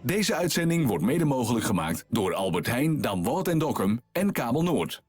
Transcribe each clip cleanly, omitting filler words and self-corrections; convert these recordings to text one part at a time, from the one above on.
Deze uitzending wordt mede mogelijk gemaakt door Albert Heijn, Damwâld en Dokkum en Kabel Noord.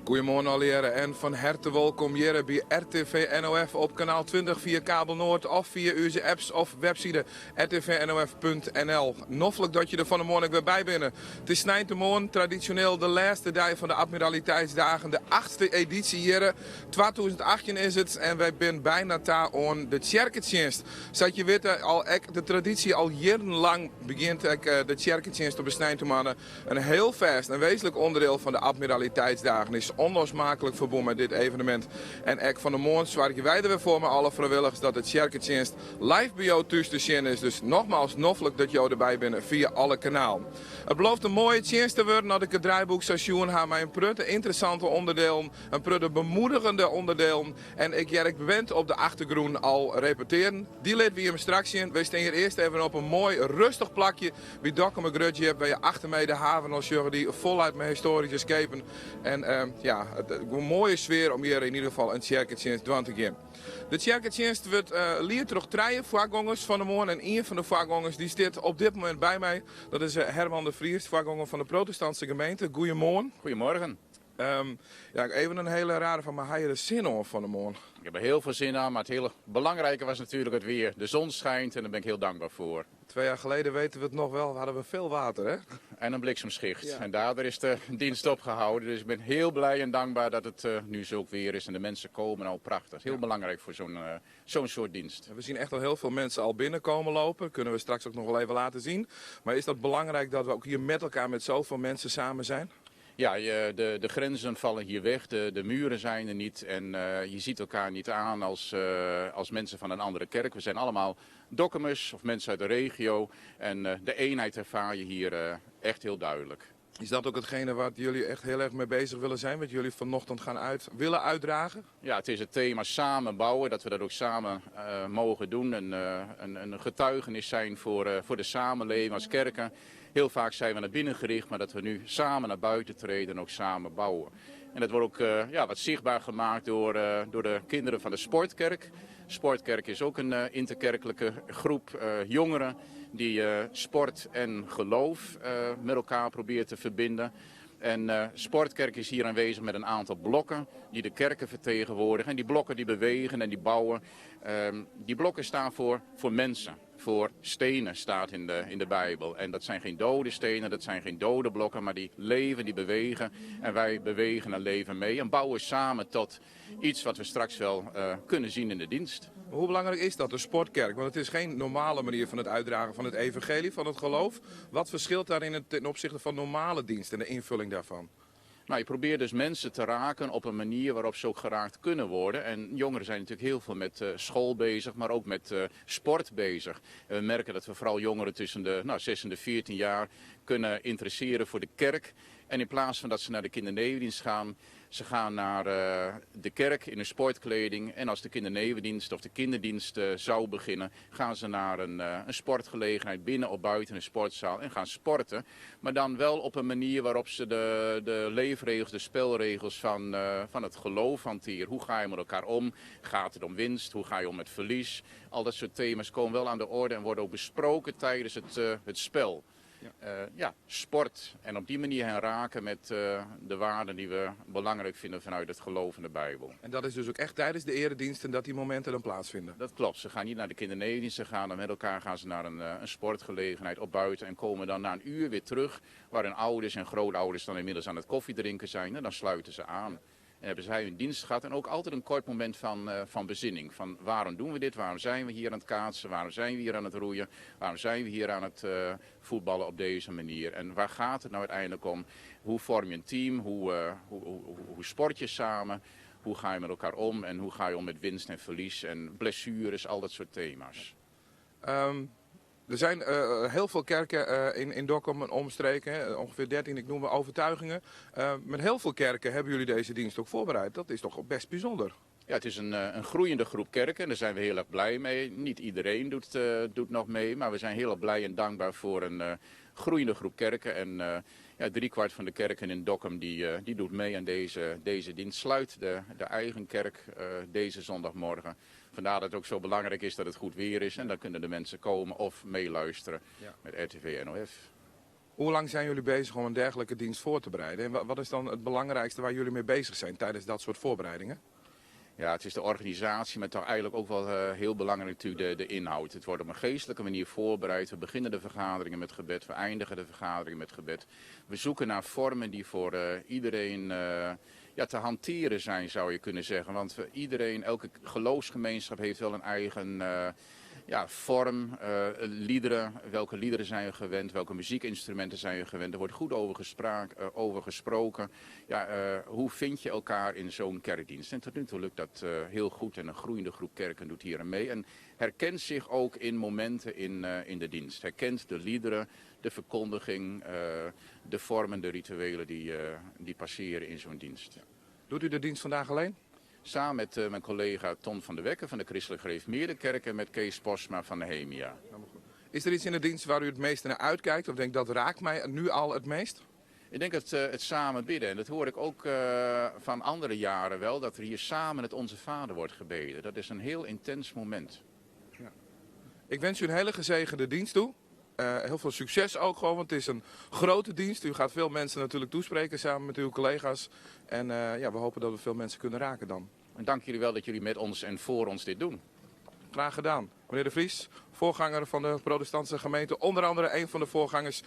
Goeiemoarn allegearre en fan herte wolkom hjirre by RTV NOF op kanaal 20 fia Kabel Noord of fia ús apps of webside rtvnof.nl. Noflik dat je der fan 'e moarn ek wer by binne. It is sneintemoarn, tradisjoneel de lêste dei fan de Admiraliteitsdagen, de achtste edysje hjirre. 2018 is it en wy binne byna ta oan de tsjerketsjinst. Sa't je witte al ek de tradysje al jierrenlang begjint ek de tsjerketsjinst op de sneintemoarn. In hiel fêst en wezenlik ûnderdiel fan de Admiraliteitsdagen is onlosmakelijk ferbûn mei dit evenemint. En ek fan 'e moarn soargje wy der wer foar mei alle frijwilligers dat de tsjerketsjinst live by jo thús te sjen is. Dus nogmaals noflik dat jo derby binne fia alle kanalen. It belooft in moaie tsjinst te wurden as ik it draaiboek sa sjoen ha mei in protte ynteressante ûnderdielen, in protte bemoedigende ûnderdielen en ik hear ek band op de achtergrûn al repetearen. Dy lit wy jim straks sjen. Wy stean hjir earst even op in moai rêstich plakje by Dokkumer Grutdjip wêr je achter my de haven al sjogge dy fol leit mei histoaryske skepen. En ja, in moaie sfear om hjir yn ieder gefal in tsjerketsjinst dwaan te gean. De tsjerketsjinst wurdt lied troch trije foargongers fan 'e moarn en ien fan de foargongers dy stiet op dit momint by my. Dat is Herman de Vries, foargonger fan de protestantse gemeente. Goeiemoarn. Goedemorgen. Ja, even in hele rare fan, mar ha je der sin oan fan 'e moarn? Ik heb er heel veel zin aan, maar het hele belangrijke was natuurlijk het weer. De zon schijnt en daar ben ik heel dankbaar voor. 2 jaar geleden weten we het nog wel, hadden we veel water, hè? En een bliksemschicht. Ja. En daardoor is de dienst opgehouden. Dus ik ben heel blij en dankbaar dat het nu zulk weer is en de mensen komen al prachtig. Heel belangrijk voor zo'n soort dienst. We zien echt al heel veel mensen al binnenkomen lopen. Kunnen we straks ook nog wel even laten zien. Maar is dat belangrijk dat we ook hier met elkaar met zoveel mensen samen zijn? Ja, de grenzen vallen hier weg, de muren zijn er niet en je ziet elkaar niet aan als mensen van een andere kerk. We zijn allemaal Dokkumers of mensen uit de regio en de eenheid ervaar je hier echt heel duidelijk. Is dat ook hetgene wat jullie echt heel erg mee bezig willen zijn, wat jullie vanochtend gaan willen uitdragen? Ja, het is het thema samen bouwen, dat we dat ook samen mogen doen. Een getuigenis zijn voor de samenleving als kerken. Heel vaak zijn we naar binnen gericht, maar dat we nu samen naar buiten treden en ook samen bouwen. En dat wordt ook ja, wat zichtbaar gemaakt door de kinderen van de Sportkerk. Sportkerk is ook een interkerkelijke groep jongeren die sport en geloof met elkaar probeert te verbinden. En Sportkerk is hier aanwezig met een aantal blokken die de kerken vertegenwoordigen. En die blokken die bewegen en die bouwen. Die blokken staan voor mensen. Voor stenen staat in de Bijbel. En dat zijn geen dode stenen, dat zijn geen dode blokken, maar die leven, die bewegen. En wij bewegen en leven mee en bouwen samen tot iets wat we straks wel kunnen zien in de dienst. Hoe belangrijk is dat, de Sportkerk? Want het is geen normale manier van het uitdragen van het evangelie, van het geloof. Wat verschilt daarin ten opzichte van normale dienst en de invulling daarvan? Je probeert dus mensen te raken op een manier waarop ze ook geraakt kunnen worden. En jongeren zijn natuurlijk heel veel met school bezig, maar ook met sport bezig. En we merken dat we vooral jongeren tussen de 6 en de 14 jaar kunnen interesseren voor de kerk. En in plaats van dat ze naar de kindernevendienst gaan, ze gaan naar de kerk in hun sportkleding. En als de kindernevendienst of de kinderdienst zou beginnen, gaan ze naar een sportgelegenheid binnen of buiten een sportzaal en gaan sporten. Maar dan wel op een manier waarop ze de leefregels, de spelregels van het geloof hanteren. Hoe ga je met elkaar om? Gaat het om winst? Hoe ga je om met verlies? Al dat soort thema's komen wel aan de orde en worden ook besproken tijdens het spel. Ja, sport en op die manier hen raken met de waarden die we belangrijk vinden vanuit het geloof in de Bijbel. En dat is dus ook echt tijdens de erediensten dat die momenten dan plaatsvinden? Dat klopt. Ze gaan niet naar de kindernevendienst, ze gaan dan met elkaar gaan ze naar een sportgelegenheid op buiten en komen dan na een uur weer terug waar hun ouders en grootouders dan inmiddels aan het koffiedrinken zijn en dan sluiten ze aan. En hebben zij hun dienst gehad en ook altijd een kort moment van bezinning. Van waarom doen we dit, waarom zijn we hier aan het kaatsen, waarom zijn we hier aan het roeien, waarom zijn we hier aan het voetballen op deze manier. En waar gaat het nou uiteindelijk om? Hoe vorm je een team, hoe sport je samen, hoe ga je met elkaar om en hoe ga je om met winst en verlies en blessures, al dat soort thema's. Er zijn heel veel kerken in Dokkum en omstreken, hè, ongeveer 13, ik noem maar overtuigingen. Met heel veel kerken hebben jullie deze dienst ook voorbereid. Dat is toch best bijzonder? Ja, het is een groeiende groep kerken en daar zijn we heel erg blij mee. Niet iedereen doet nog mee, maar we zijn heel erg blij en dankbaar voor een groeiende groep kerken. En ja, driekwart van de kerken in Dokkum die doet mee aan deze dienst. Sluit de eigen kerk deze zondagmorgen. Vandaar dat het ook zo belangrijk is dat het goed weer is. En dan kunnen de mensen komen of meeluisteren met RTV NOF. Hoe lang zijn jullie bezig om een dergelijke dienst voor te bereiden? En wat is dan het belangrijkste waar jullie mee bezig zijn tijdens dat soort voorbereidingen? Ja, het is de organisatie, maar toch eigenlijk ook wel heel belangrijk natuurlijk de inhoud. Het wordt op een geestelijke manier voorbereid. We beginnen de vergaderingen met gebed, we eindigen de vergaderingen met gebed. We zoeken naar vormen die voor iedereen te hanteren zijn, zou je kunnen zeggen. Want elke geloofsgemeenschap heeft wel een eigen vorm, liederen. Welke liederen zijn je gewend, welke muziekinstrumenten zijn je gewend. Er wordt goed over gesproken. Hoe vind je elkaar in zo'n kerkdienst? En tot nu toe lukt dat heel goed en een groeiende groep kerken doet hier aan mee. En herkent zich ook in momenten in de dienst. Herkent de liederen, de verkondiging, de vormen, de rituelen die passeren in zo'n dienst. Ja. Doet u de dienst vandaag alleen? Samen met mijn collega Ton van der Wekke van de Christelijk Gereformeerde Kerk en met Kees Posma van Nehemia. Helemaal goed. Is er iets in de dienst waar u het meeste naar uitkijkt? Of denkt dat raakt mij nu al het meest? Ik denk het samen bidden. En dat hoor ik ook van andere jaren wel, dat er hier samen het Onze Vader wordt gebeden. Dat is een heel intens moment. Ja. Ik wens u een hele gezegende dienst toe. Heel veel succes ook gewoon, want het is een grote dienst. U gaat veel mensen natuurlijk toespreken samen met uw collega's. En we hopen dat we veel mensen kunnen raken dan. En dank jullie wel dat jullie met ons en voor ons dit doen. Graag gedaan. Meneer De Vries, voorganger van de protestantse gemeente. Onder andere een van de voorgangers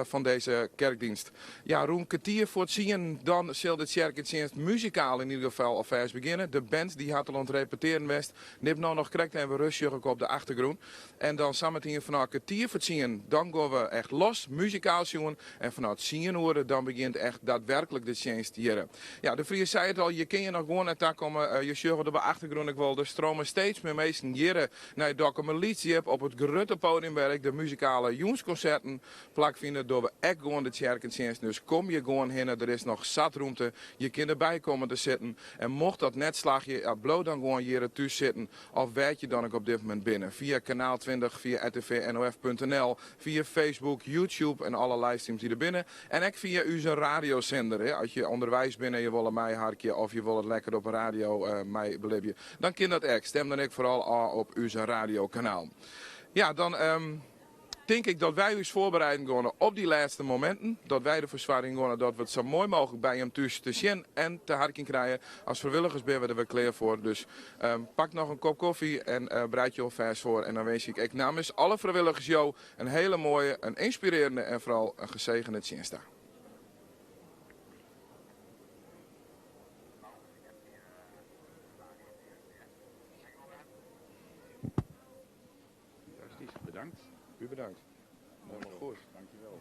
van deze kerkdienst. Ja, Roem kwartier voor het zien, dan zal de kerkdienst muzikaal in ieder geval alvast beginnen. De band die had al aan het repeteren west. Nip nou nog correct en we rustig ook op de achtergrond. En dan samen hier vanaf kwartier voor het zien, dan gaan we echt los, muzikaal jongen. En vanuit zien horen, dan begint echt daadwerkelijk de dienst hier. Ja, De Vries zei het al, je kan je nog gewoon naar daar komen. Je zult op de achtergrond ik wel. Er stromen steeds meer mensen hier naar Dokkum Liedje op het grote podium waar ik de muzikale jongensconcerten plakvinden door we echt gewoon de kerkdienst. Dus kom je gewoon heen, er is nog zat ruimte. Je kunt erbij komen te zitten. En mocht dat net slagen, ja, bloot dan gewoon hier thuis zitten. Of werd je dan ook op dit moment binnen. Via kanaal 20, via R T V N O F punt N L, via Facebook, YouTube en alle livestreams die er binnen. En ook via uw radiozender. Hè. Als je onderwijs binnen, je wil mij harkje of je wil het lekker op radio mij beleven. Dan kan dat ook. Stem dan ik vooral al op uw radiokanaal. Ja, dan denk ik dat wij ons voorbereiden gaan op die laatste momenten. Dat wij de verzwaring gaan dat we het zo mooi mogelijk bij hem thuis te zien en te harken krijgen. Als vrijwilligers ben we er weer klaar voor. Dus pak nog een kop koffie en bereid je alvast voor. En dan wens ik namens alle vrijwilligers jou een hele mooie, een inspirerende en vooral een gezegende dienst. Bedankt. U bedankt. Helemaal goed. Dankjewel.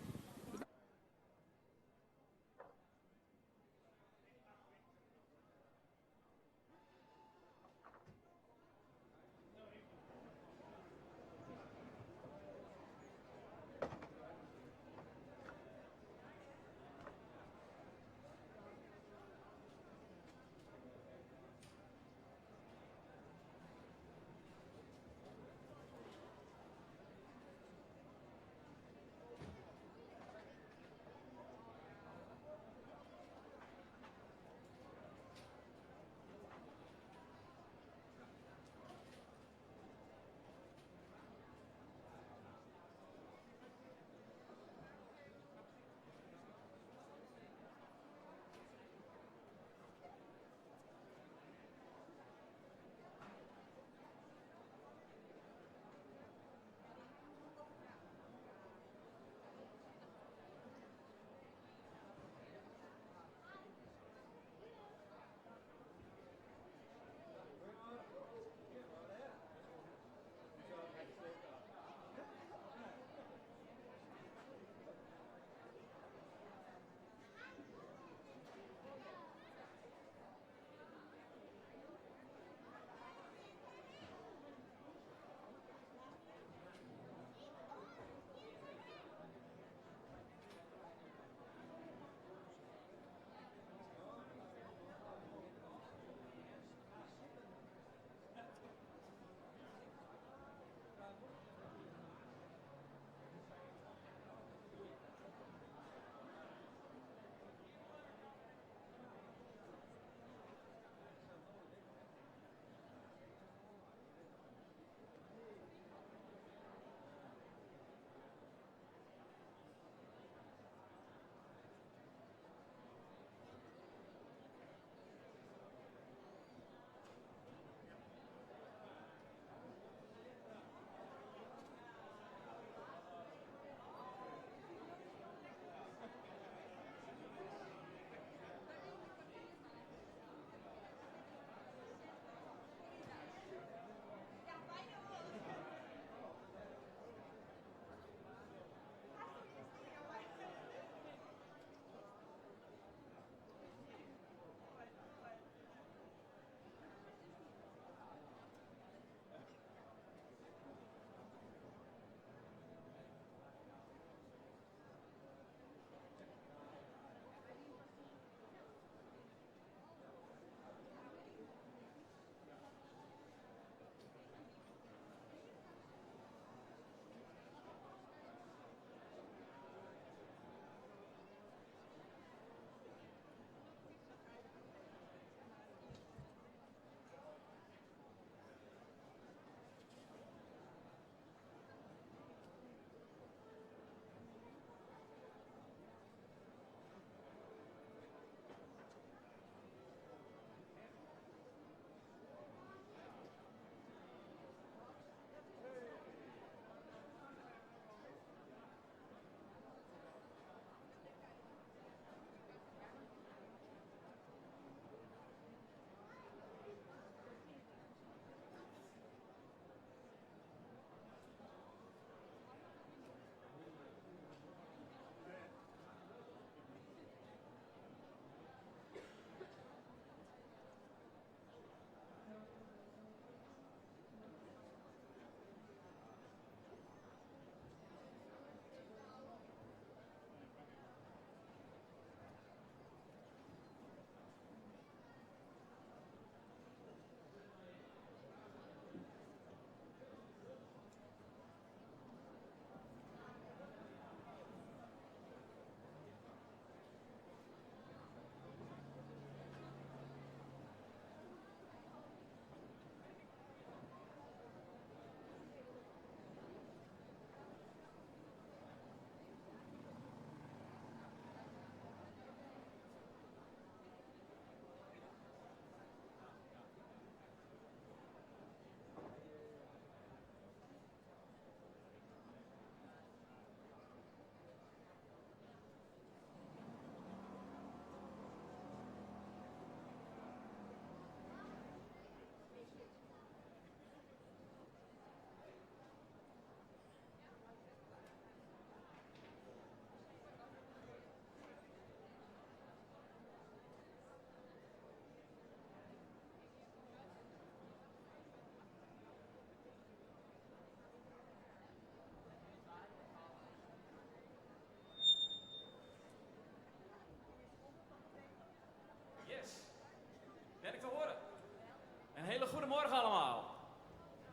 goede morgen allemaal.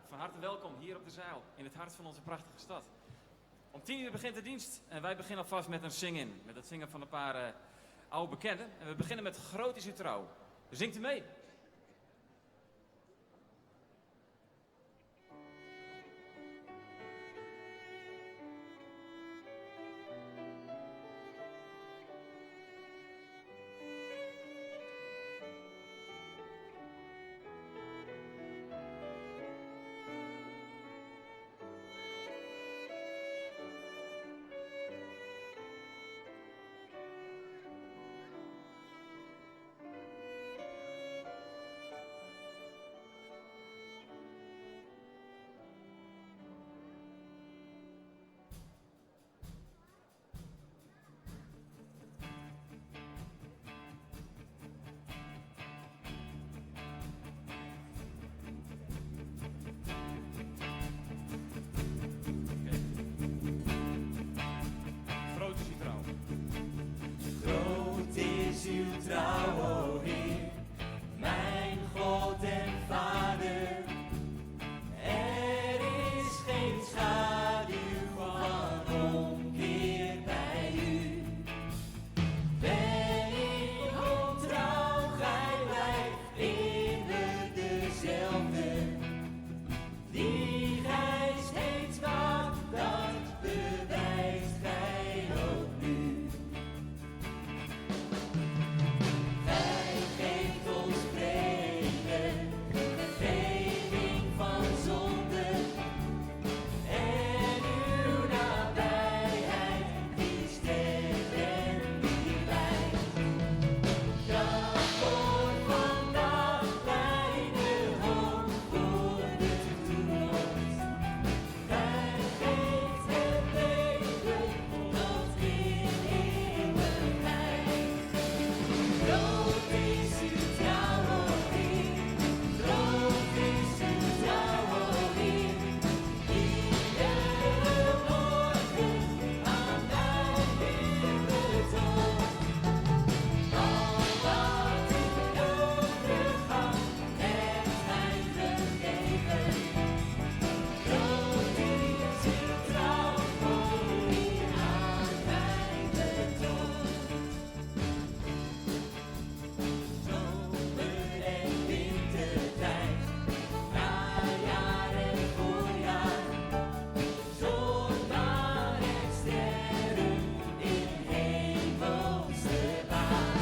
Van harte welkom hier op de Zijl, in het hart van onze prachtige stad. Om 10 uur begint de dienst en wij beginnen alvast met een zing-in. Met het zingen van een paar oude bekenden. En we beginnen met Groot is uw trouw. Zingt u mee? Groot is uw trouw. Groot is uw trouw, o Heer, mijn God en Vader. Er is geen schaduw van omkeer bij u. Ben ik ontrouw, gij blijft immer dezelfde. Die gij steeds waakt, dat bewijst gij ook nu. Gij geeft ons vrede, vergeving van zonde. En uw nabijheid die sterk en die leidt. Kracht voor vandaag, kleine hoop voor de toekomst. Gij geeft het leven tot in eeuwigheid. Groot is uw trouw, o Heer. Groot is uw trouw, o Heer. Iedere morgen aan mij weer betoond. Al wat ik nodig had, hebt gij gegeven. Groot is uw trouw, o Heer, aan mij betoond. Zomer en wintertijd, najaar en voorjaar, zon, maan en sterren in hemelse baan.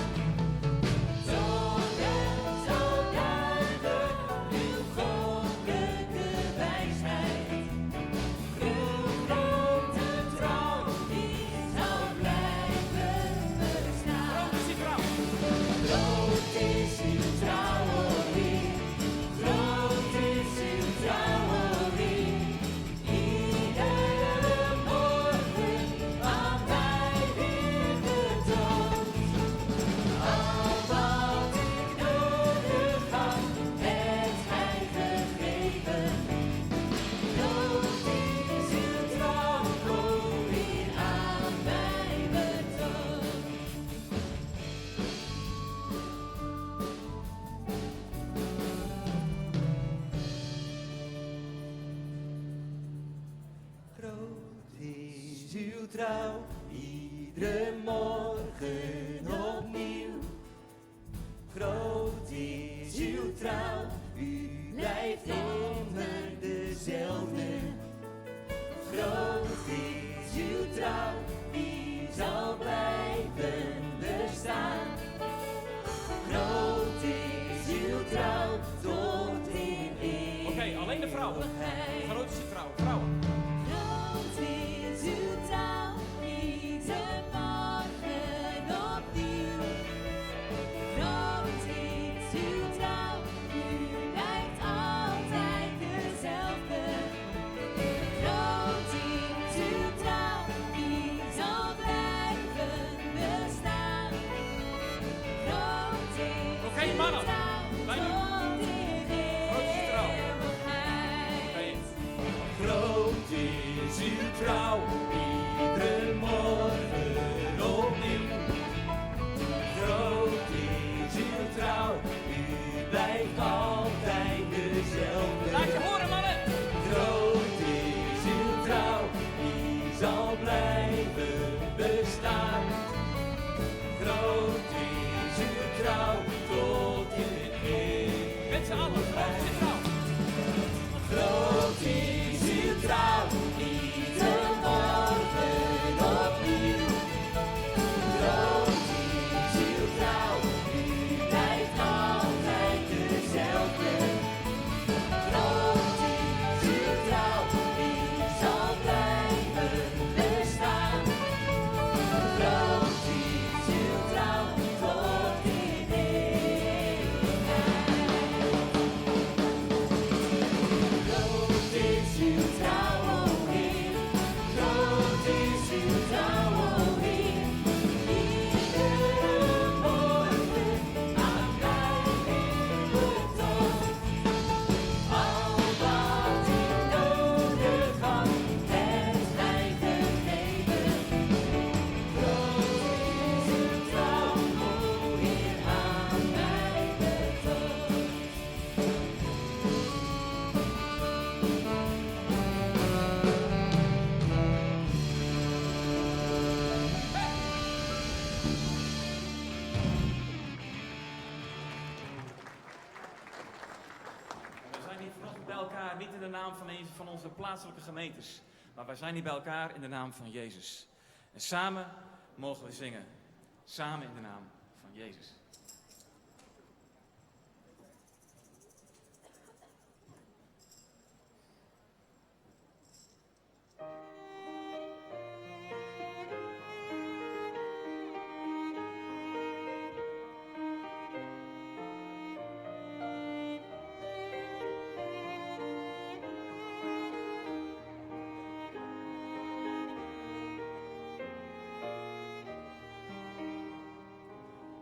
Tonen zo duidelijk uw goddelijke wijsheid. Uw grote trouw, die zal blijven bestaan. Groot is uw trouw. Groot is uw trouw, o Heer. Groot is uw trouw, o Heer. Iedere morgen aan mij weer betoond. Al wat ik nodig had, hebt gij gegeven. Groot is uw trouw, o Heer, aan mij betoond. Groot is uw trouw, iedere morgen opnieuw. Groot is uw trouw, u blijft immer dezelfde. Groot is uw trouw, die zal blijven bestaan. Groot is uw trouw, tot in Oké, alleen de vrouwen. eeuwigheid. Groot is uw trouw. Vrouwen. Groot is uw trouw, iedere morgen opnieuw. Groot is uw trouw, u blijft altijd dezelfde. Groot is uw trouw, die zal blijven bestaan. Groot is Oké, uw mannen. trouw, Wij nu. tot in Groot is uw trouw. eeuwigheid. Oké. Groot vanochtend bij elkaar niet in de naam van een van onze plaatselijke gemeentes, maar wij zijn hier bij elkaar in de naam van Jezus. En samen mogen we zingen. Samen in de naam van Jezus.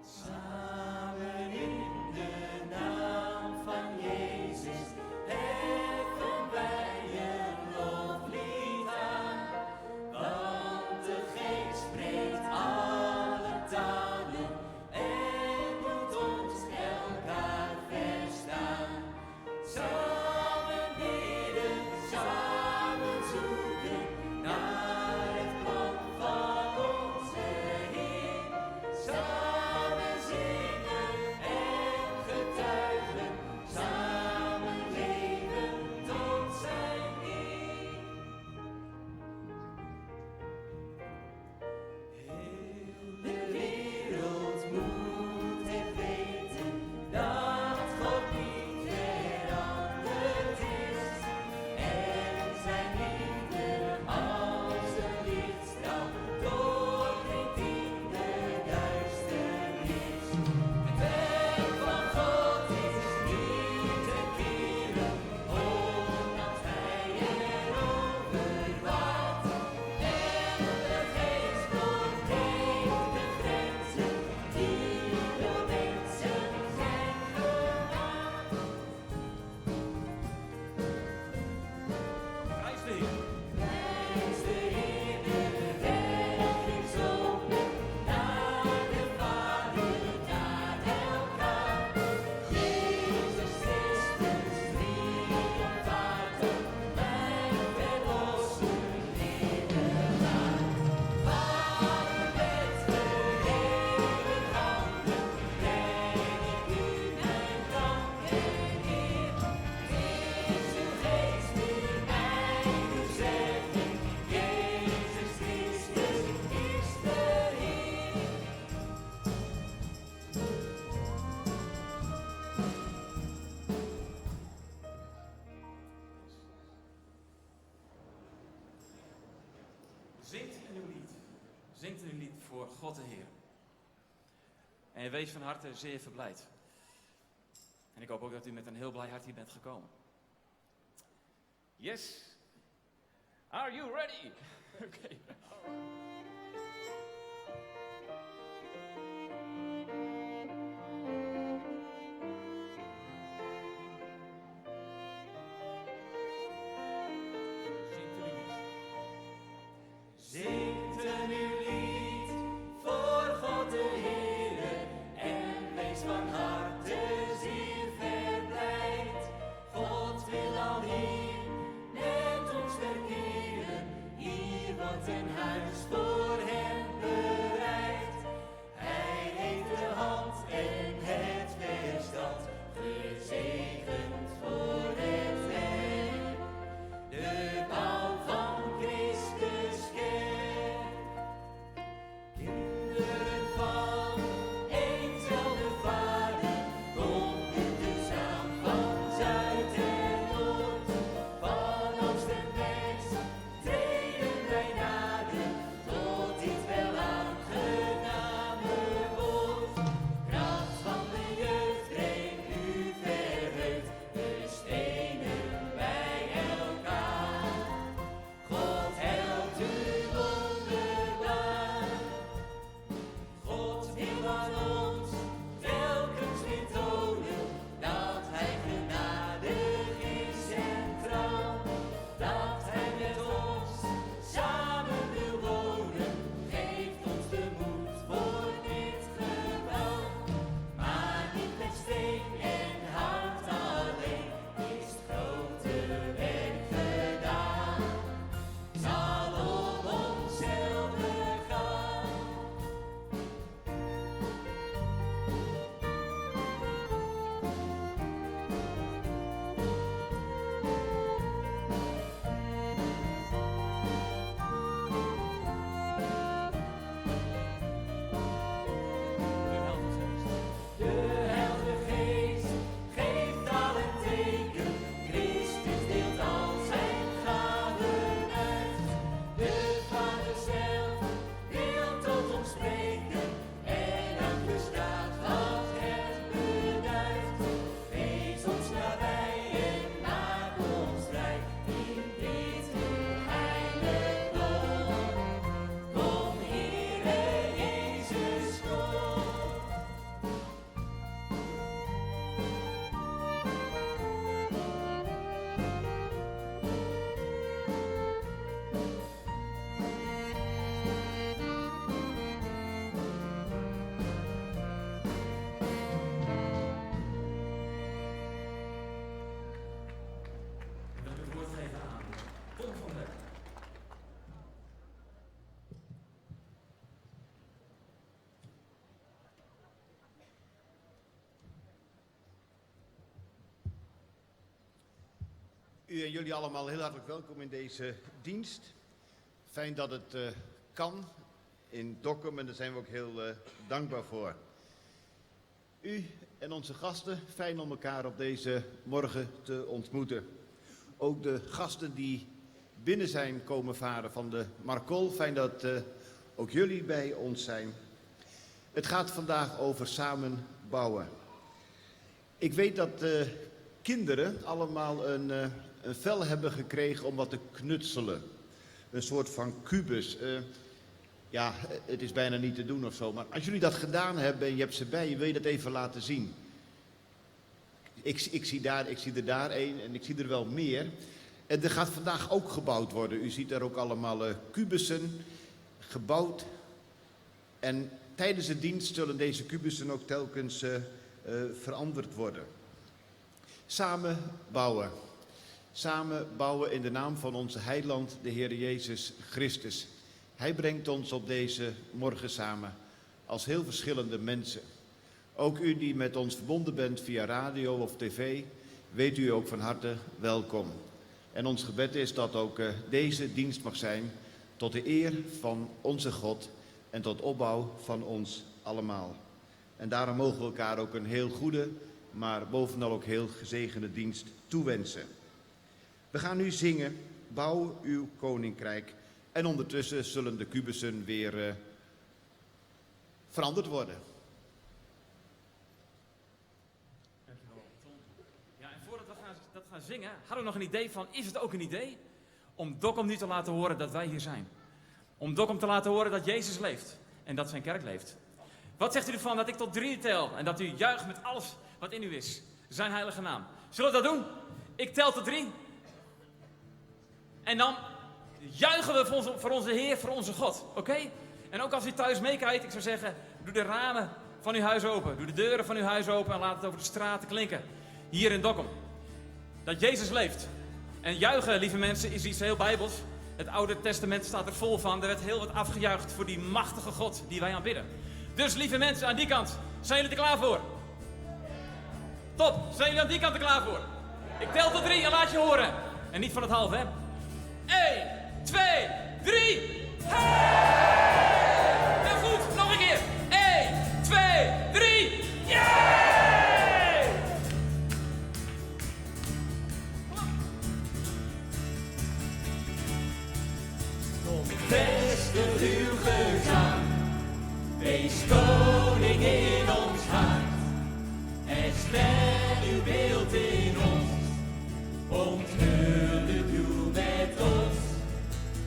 Samen in de naam van Jezus heffen wij een loflied aan. Want de Geest spreekt alle talen en doet ons elkaar verstaan. Samen bidden, samen zoeken naar het plan van onze Heer. Samen zingen en getuigen, samen leven tot zijn eer. Heel de wereld moet het weten dat God niet veranderd is. En zijn liefde als een lichtstraal doordringt in de duisternis. Het werk van God is niet te keren, ondanks hij erover waakt. En de Geest doorbreekt de grenzen die door mensen zijn gemaakt. Prijs de Heer. Prijs de Heer, de weg is open naar de Vader, naar elkaar. Jezus Christus triomfaat, mijn verlosser middelaar. Vader met verheven handen breng ik u mijn dank en eer. Het is uw Geest die mij doet zeggen, Jezus Christus is de Heer. Zingt een nieuw lied. Zingt een nieuw lied voor God de Heer. En wees van harte zeer verblijd. En ik hoop ook dat u met een heel blij hart hier bent gekomen. Yes. Are you ready? Oké. Zingt een nieuw lied. Zingt een nieuw lied voor God de Heere en wees van harte zeer verblijd. God wil al hier met ons verkeren, hier wordt een huis voor U en jullie allemaal heel hartelijk welkom in deze dienst. Fijn dat het kan in Dokkum en daar zijn we ook heel dankbaar voor. U en onze gasten, fijn om elkaar op deze morgen te ontmoeten. Ook de gasten die binnen zijn komen varen van de Markol, fijn dat ook jullie bij ons zijn. Het gaat vandaag over samen bouwen. Ik weet dat de kinderen allemaal een vel hebben gekregen om wat te knutselen. Een soort van kubus. Het is bijna niet te doen, maar als jullie dat gedaan hebben en je hebt ze bij je, wil je dat even laten zien. Ik zie er daar één en ik zie er wel meer. En er gaat vandaag ook gebouwd worden. U ziet daar ook allemaal kubussen gebouwd. En tijdens de dienst zullen deze kubussen ook telkens veranderd worden. Samen bouwen. Samen bouwen in de naam van onze heiland, de Heer Jezus Christus. Hij brengt ons op deze morgen samen als heel verschillende mensen. Ook u die met ons verbonden bent via radio of tv, weet u ook van harte welkom. En ons gebed is dat ook deze dienst mag zijn tot de eer van onze God en tot opbouw van ons allemaal. En daarom mogen we elkaar ook een heel goede, maar bovenal ook heel gezegende dienst toewensen. We gaan nu zingen, Bouw uw koninkrijk. En ondertussen zullen de kubussen weer veranderd worden. Dankjewel, Ton. En voordat we dat gaan zingen, hadden we nog een idee van, is het ook een idee om Dokkum nu te laten horen dat wij hier zijn? Om Dokkum te laten horen dat Jezus leeft en dat zijn kerk leeft. Wat zegt u ervan dat ik tot 3 tel en dat u juicht met alles wat in u is? Zijn heilige naam. Zullen we dat doen? Ik tel tot 3. En dan juichen we voor onze Heer, voor onze God. Oké? En ook als u thuis meekijkt, ik zou zeggen, doe de ramen van uw huis open. Doe de deuren van uw huis open en laat het over de straten klinken. Hier in Dokkum. Dat Jezus leeft. En juichen, lieve mensen, is iets heel bijbels. Het Oude Testament staat er vol van. Er werd heel wat afgejuicht voor die machtige God die wij aanbidden. Dus, lieve mensen, aan die kant, zijn jullie er klaar voor? Top, zijn jullie aan die kant er klaar voor? Ik tel tot 3 en laat je horen. En niet van het half, hè? 1, 2, 3. Hey! Heel goed, nog een keer. 1, 2, 3. Yay! Kom, vestig uw gezag. Wees koning in ons hart. En stel uw beeld in ons. Onthul uw doel met ons.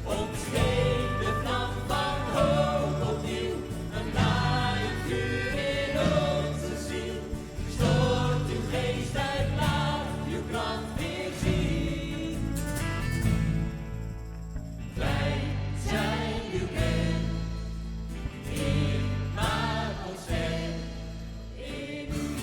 Ontsteek de vlam van hoop opnieuw. Een laaiend vuur in onze ziel. Stort uw geest uit, laat uw kracht weer zien. Wij zijn uw kerk. Heer, maak ons sterk in u.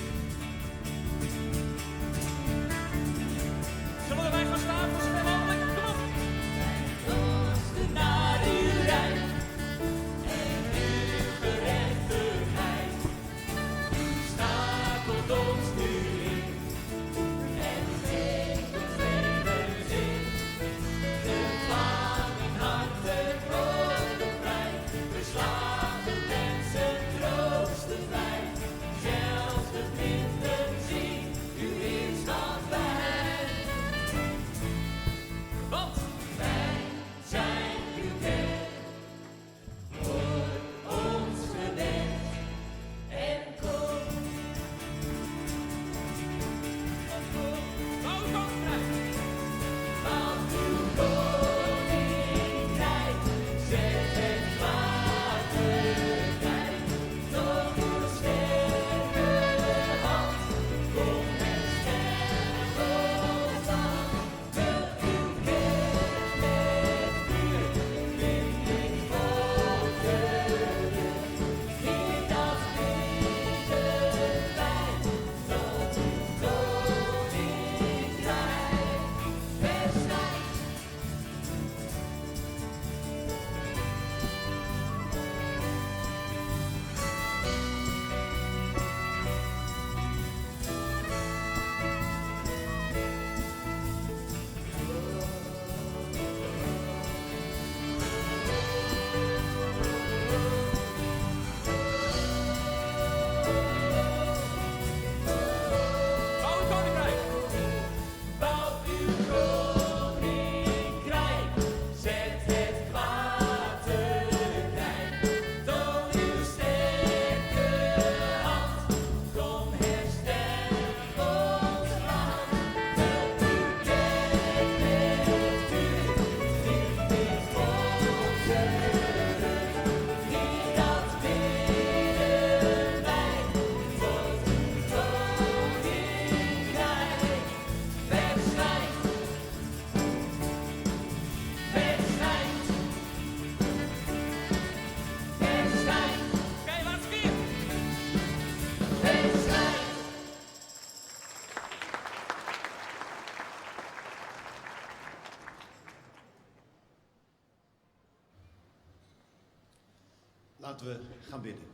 Laten we gaan bidden.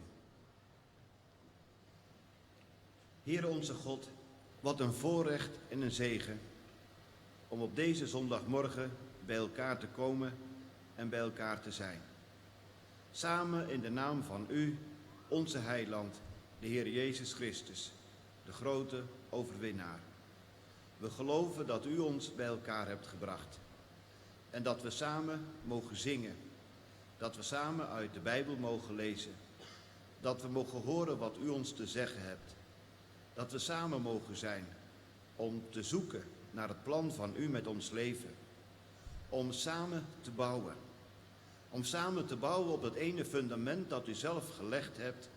Heere onze God, wat een voorrecht en een zegen om op deze zondagmorgen bij elkaar te komen en bij elkaar te zijn. Samen in de naam van U, onze heiland, de Heer Jezus Christus, de grote overwinnaar. We geloven dat U ons bij elkaar hebt gebracht en dat we samen mogen zingen, dat we samen uit de Bijbel mogen lezen, dat we mogen horen wat U ons te zeggen hebt, dat we samen mogen zijn om te zoeken naar het plan van U met ons leven, om samen te bouwen. Om samen te bouwen op dat ene fundament dat U zelf gelegd hebt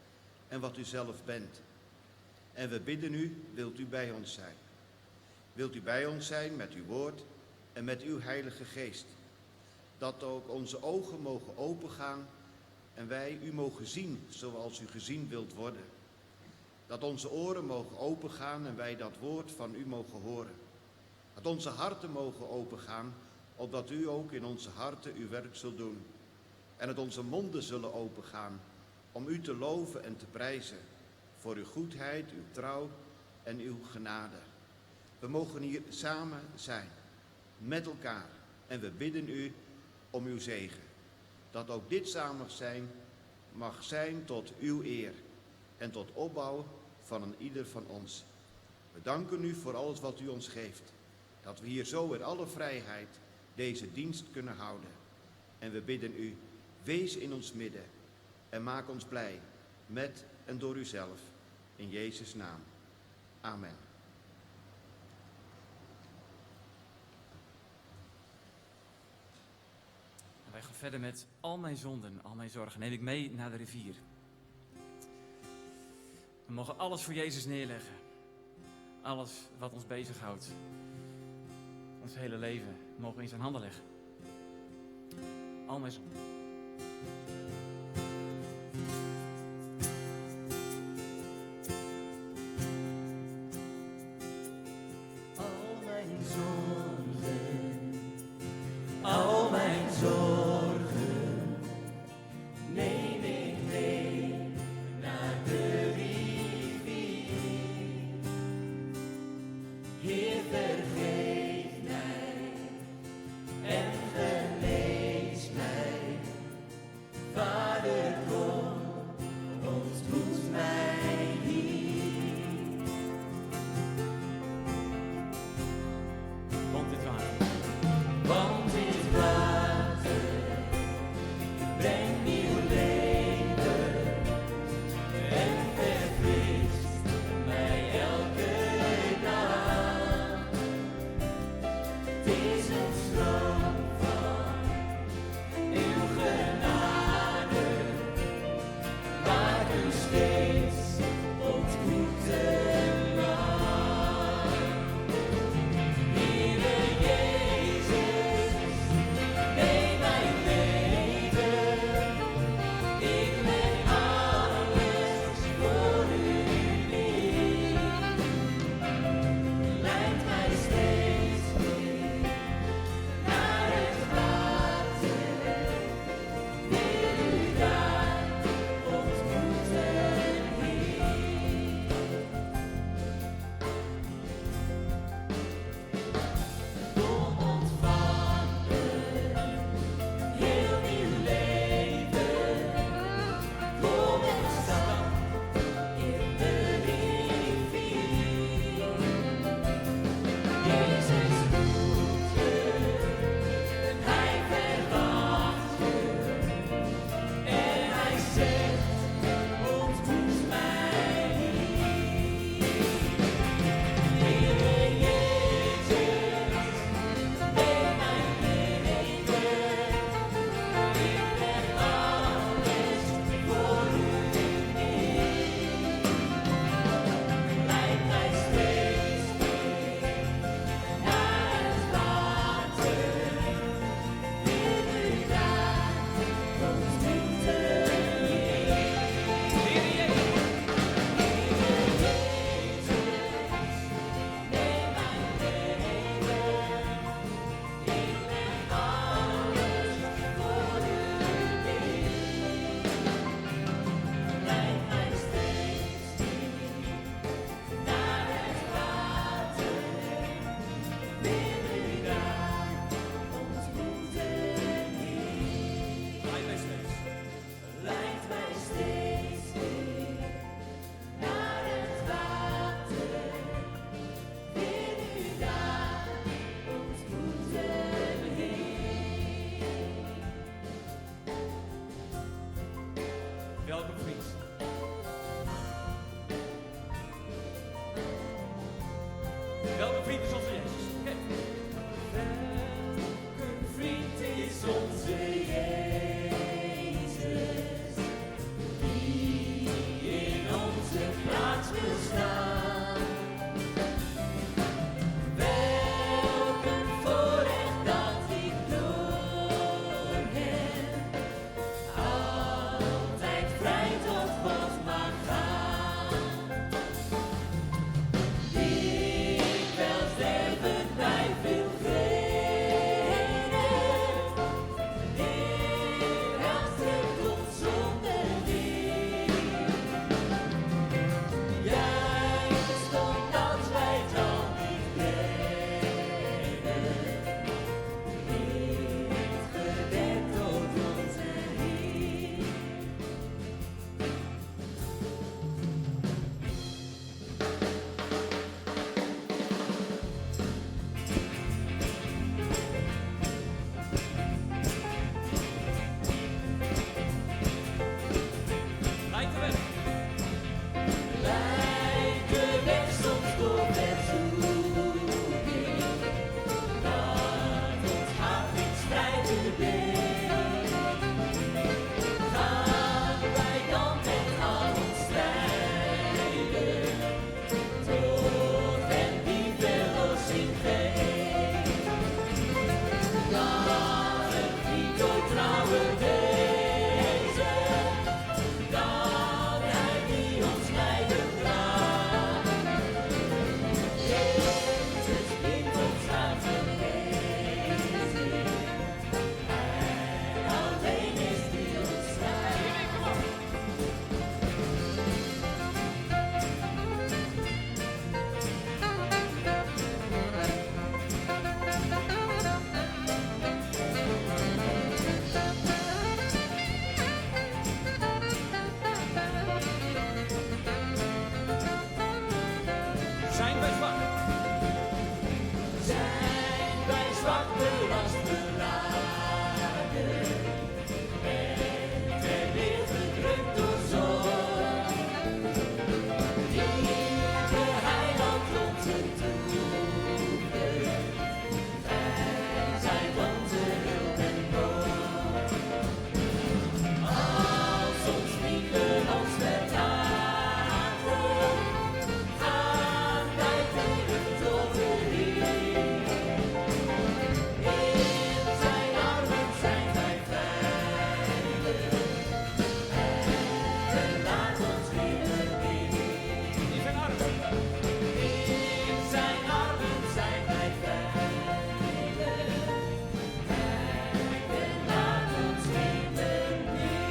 en wat U zelf bent. En we bidden U, wilt U bij ons zijn? Wilt U bij ons zijn met uw woord en met uw Heilige Geest? Dat ook onze ogen mogen opengaan en wij u mogen zien zoals u gezien wilt worden. Dat onze oren mogen opengaan en wij dat woord van u mogen horen. Dat onze harten mogen opengaan, opdat u ook in onze harten uw werk zult doen. En dat onze monden zullen opengaan om u te loven en te prijzen voor uw goedheid, uw trouw en uw genade. We mogen hier samen zijn, met elkaar. En we bidden u om uw zegen. Dat ook dit samen zijn mag zijn tot uw eer en tot opbouw van een ieder van ons. We danken u voor alles wat u ons geeft. Dat we hier zo in alle vrijheid deze dienst kunnen houden. En we bidden u, wees in ons midden en maak ons blij met en door uzelf. In Jezus' naam. Amen. En wij gaan verder met al mijn zonden, al mijn zorgen neem ik mee naar de rivier. We mogen alles voor Jezus neerleggen. Alles wat ons bezighoudt. Ons hele leven mogen we in zijn handen leggen. Al mijn zonden. Al mijn zorgen, al mijn zorgen, neem ik mee naar de rivier. Heer, vergeef mij en genees mij van Welk een vriend. Welk een vriend is onze Jezus? Oké. Welk een vriend is onze Jezus, die in onze plaats wil staan. Welk een voorrecht dat ik door hem altijd vrij tot God mag gaan. Dikwijls derven wij veel vrede, dikwijls drukt ons zonde neer. Juist omdat wij het al niet redden, klinkt gebed tot onze Heer. Leidt de weg. Leidt de weg soms door verzoeking, dat ons hart in strijd beweegt. Gaan wij dan met al ons strijden, tot hem die verlossing geeft. Dat een vriend ooit trouwer deze, dan hij die ons lijden draagt. Jezus bindt ons aan zijn genezing. Hij alleen is die ons strijdt. Zijn wij zwak? Zijn wij zwak belast beladen en ter neergedrukt door zorg. Diepe heiland onze toevlucht, gij zijt onze hulp en borg. Als ons vrienden ons verlaten, gaan wij terug tot de Heer. In zijn armen zijn wij veilig. Hij verlaat ons nimmer meer. In zijn armen. In zijn armen zijn wij veilig. Hij verlaat ons nimmer meer.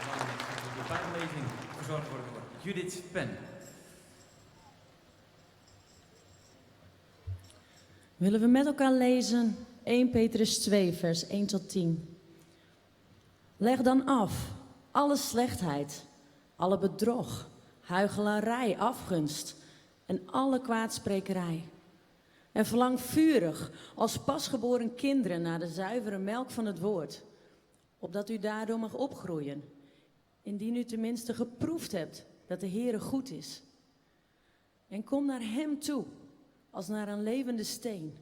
En dan de Bijbellezing verzorgd worden door Judith Pen. Willen we met elkaar lezen 1 Petrus 2, vers 1 tot 10. Leg dan af alle slechtheid, alle bedrog, huichelarij, afgunst en alle kwaadsprekerij. En verlang vurig als pasgeboren kinderen naar de zuivere melk van het woord, opdat u daardoor mag opgroeien, indien u tenminste geproefd hebt dat de Heere goed is. En kom naar Hem toe als naar een levende steen,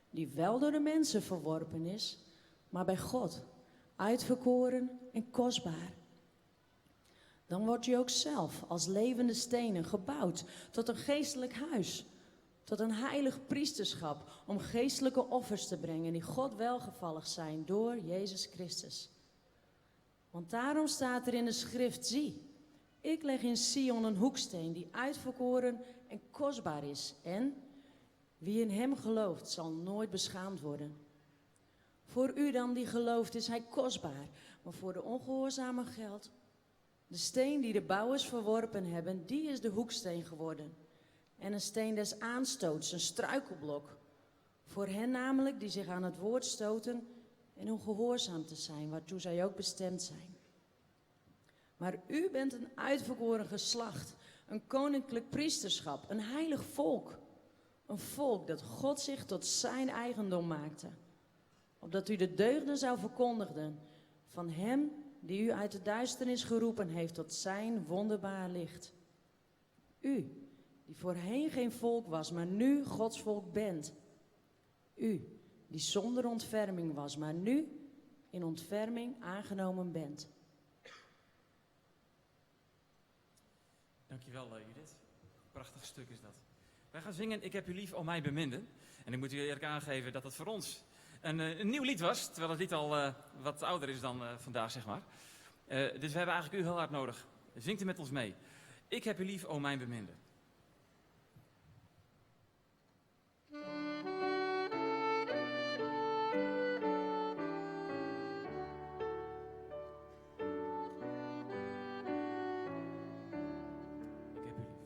die wel door de mensen verworpen is, maar bij God uitverkoren en kostbaar. Dan wordt u ook zelf als levende stenen gebouwd tot een geestelijk huis, tot een heilig priesterschap, om geestelijke offers te brengen die God welgevallig zijn door Jezus Christus. Want daarom staat er in de schrift, zie, ik leg in Sion een hoeksteen die uitverkoren en kostbaar is en wie in hem gelooft zal nooit beschaamd worden. Voor u dan die gelooft is hij kostbaar, maar voor de ongehoorzamen geldt. De steen die de bouwers verworpen hebben, die is de hoeksteen geworden. En een steen des aanstoots, een struikelblok. Voor hen namelijk die zich aan het woord stoten en ongehoorzaam te zijn, waartoe zij ook bestemd zijn. Maar u bent een uitverkoren geslacht, een koninklijk priesterschap, een heilig volk. Een volk dat God zich tot zijn eigendom maakte. Opdat u de deugden zou verkondigen van hem die u uit de duisternis geroepen heeft tot zijn wonderbaar licht. U, die voorheen geen volk was, maar nu Gods volk bent. U, die zonder ontferming was, maar nu in ontferming aangenomen bent. Dankjewel, eh, Judith. Prachtig stuk is dat. Wij gaan zingen Ik heb u lief, o mij beminde. En ik moet u eerlijk aangeven dat het voor ons een, eh, een nieuw lied was. Terwijl het lied al eh, wat ouder is dan vandaag, zeg maar. Dus we hebben eigenlijk u heel hard nodig. Zingt u met ons mee. Ik heb u lief, o mijn beminde. Ik heb u lief.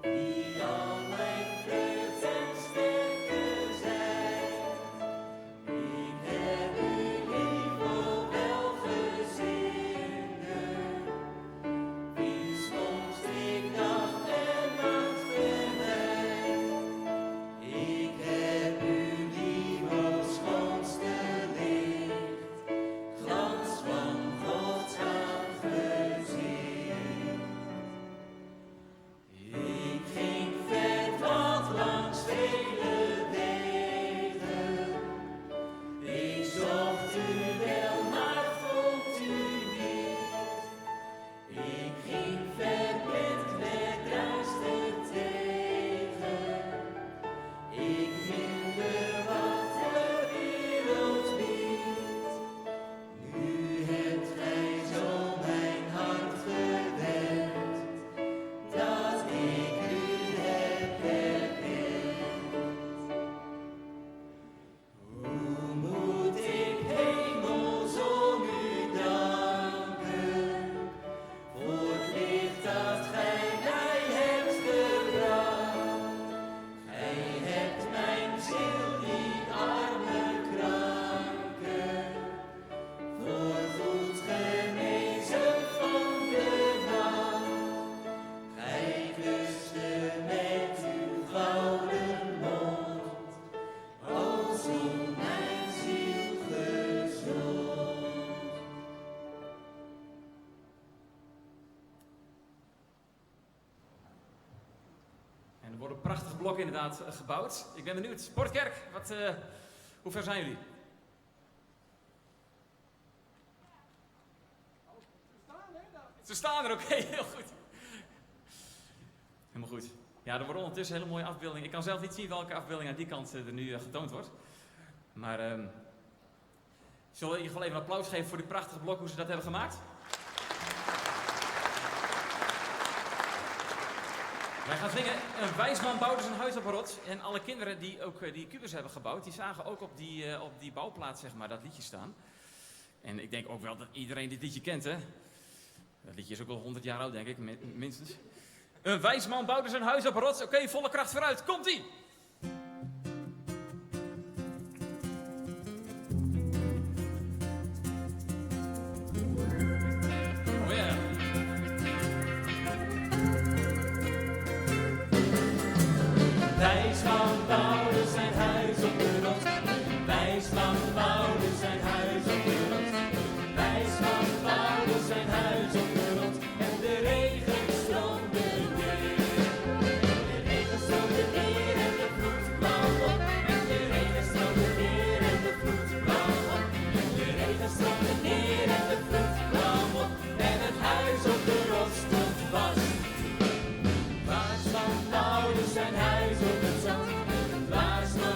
Die al mijn vreugd en sterke zijt. Ik heb u lief, o welgezinde, wiens komst ik dag en nacht vermijd. Ik heb u lief, o schoonste licht, glans van Gods aangezicht. Ik ging verdwaald langs vele wegen. Ik zocht u wel, maar vond u niet. Ik ging verblind met duister tegen. Ik minde wat de wereld biedt. Nu hebt gij zo mijn hart gewend, dat ik u heb herkend. Hoe moet ik hemels om u danken, voor het licht dat gij mij hebt gebracht. Gij hebt mijn ziel die arme kranke, voorgoed genezen van de nacht. Gij kuste met uw gouden mond, o zoen mijn ziel gezond. En er worden prachtige blokken inderdaad gebouwd. Ik ben benieuwd. Sportkerk, hoe ver zijn jullie? Ze staan er, oké, heel goed. Helemaal goed. Ja, er worden ondertussen hele mooie afbeeldingen. Ik kan zelf niet zien welke afbeelding aan die kant er nu getoond wordt. Maar zullen we in ieder geval even een applaus geven voor die prachtige blok, hoe ze dat hebben gemaakt? Wij gaan zingen. Een wijsman bouwde zijn huis op een rots. En alle kinderen die ook die kubus hebben gebouwd, die zagen ook op die bouwplaats, zeg maar, dat liedje staan. En ik denk ook wel dat iedereen dit liedje kent, hè? Dat liedje is ook wel 100 jaar oud, denk ik, minstens. Een wijsman bouwde zijn huis op een rots. Oké, volle kracht vooruit. Komt-ie! Oh yeah. Wijsman bouwde zijn huis op de rots. Een wijsman bouwde zijn huis op de rots. Een wijsman bouwde zijn huis op de rots. En de regen stroomde neer. En de regen stroomde neer en de vloed kwam op. En de regen stroomde neer en de vloed kwam op. En de regen stroomde neer en de vloed kwam op. En het huis op de rots stond vast. Dwaasman bouwde zijn huis op het zand. Een dwaasman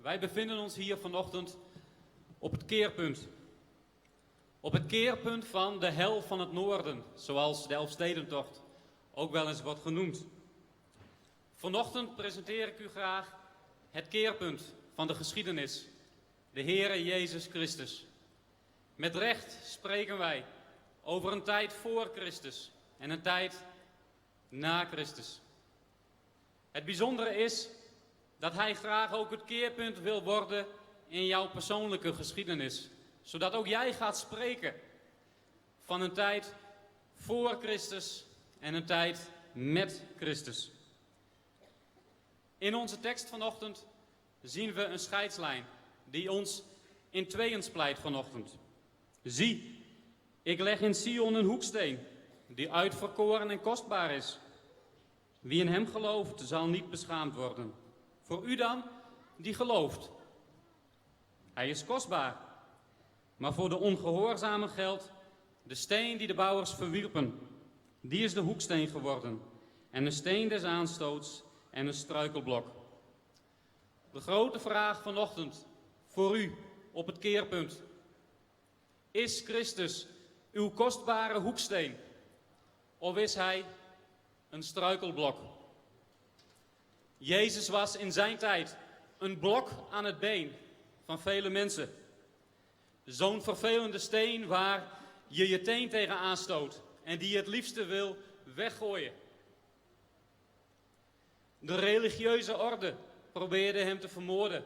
Wij bevinden ons hier vanochtend op het keerpunt. Op het keerpunt van de hel van het noorden, zoals de Elfstedentocht ook wel eens wordt genoemd. Vanochtend presenteer ik u graag het keerpunt van de geschiedenis, de Heere Jezus Christus. Met recht spreken wij over een tijd voor Christus en een tijd na Christus. Het bijzondere is dat hij graag ook het keerpunt wil worden in jouw persoonlijke geschiedenis. Zodat ook jij gaat spreken van een tijd voor Christus en een tijd met Christus. In onze tekst vanochtend zien we een scheidslijn die ons in tweeën splijt vanochtend. Zie, ik leg in Sion een hoeksteen die uitverkoren en kostbaar is. Wie in hem gelooft, zal niet beschaamd worden. Voor u dan, die gelooft. Hij is kostbaar. Maar voor de ongehoorzamen geldt de steen die de bouwers verwierpen. Die is de hoeksteen geworden. En een steen des aanstoots en een struikelblok. De grote vraag vanochtend voor u op het keerpunt. Is Christus uw kostbare hoeksteen? Of is hij een struikelblok? Jezus was in zijn tijd een blok aan het been van vele mensen. Zo'n vervelende steen waar je je teen tegen aanstoot en die je het liefste wil weggooien. De religieuze orde probeerde hem te vermoorden.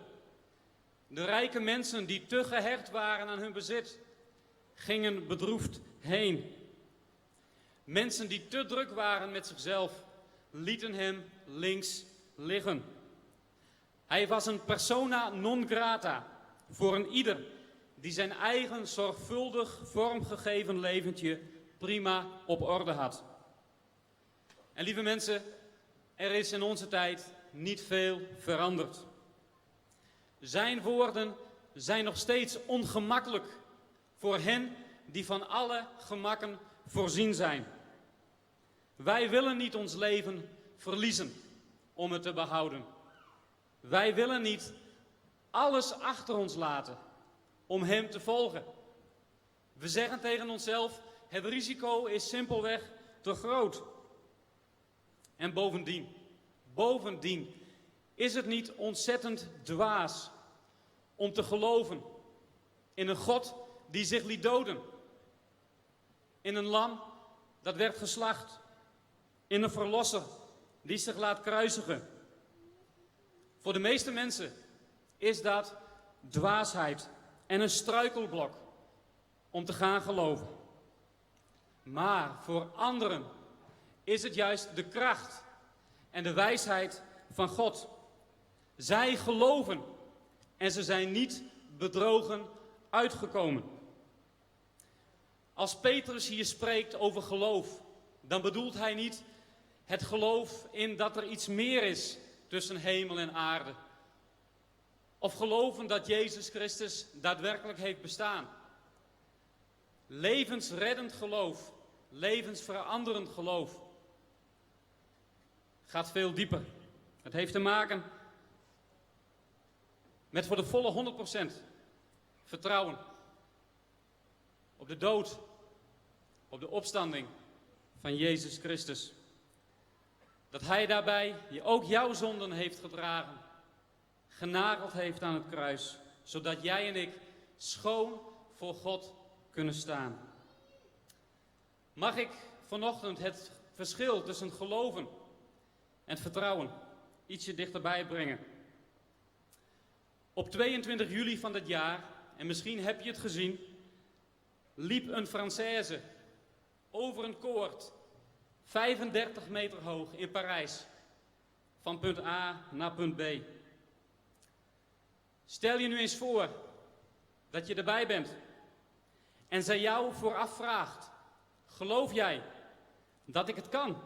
De rijke mensen die te gehecht waren aan hun bezit, gingen bedroefd heen. Mensen die te druk waren met zichzelf, lieten hem links liggen. Hij was een persona non grata voor een ieder die zijn eigen zorgvuldig vormgegeven leventje prima op orde had. En lieve mensen, er is in onze tijd niet veel veranderd. Zijn woorden zijn nog steeds ongemakkelijk voor hen die van alle gemakken voorzien zijn. Wij willen niet ons leven verliezen om het te behouden. Wij willen niet alles achter ons laten om Hem te volgen. We zeggen tegen onszelf, het risico is simpelweg te groot. En bovendien, bovendien is het niet ontzettend dwaas om te geloven in een God die zich liet doden. In een lam dat werd geslacht. In een verlosser die zich laat kruisigen. Voor de meeste mensen is dat dwaasheid en een struikelblok om te gaan geloven. Maar voor anderen is het juist de kracht en de wijsheid van God. Zij geloven en ze zijn niet bedrogen uitgekomen. Als Petrus hier spreekt over geloof, dan bedoelt hij niet het geloof in dat er iets meer is tussen hemel en aarde. Of geloven dat Jezus Christus daadwerkelijk heeft bestaan. Levensreddend geloof, levensveranderend geloof, gaat veel dieper. Het heeft te maken met voor de volle 100% vertrouwen op de dood, op de opstanding van Jezus Christus. Dat Hij daarbij ook jouw zonden heeft gedragen, genageld heeft aan het kruis, zodat jij en ik schoon voor God kunnen staan. Mag ik vanochtend het verschil tussen geloven en vertrouwen ietsje dichterbij brengen? Op 22 juli van dit jaar, en misschien heb je het gezien, liep een Française over een koord, 35 meter hoog in Parijs, van punt A naar punt B. Stel je nu eens voor dat je erbij bent en zij jou vooraf vraagt, geloof jij dat ik het kan?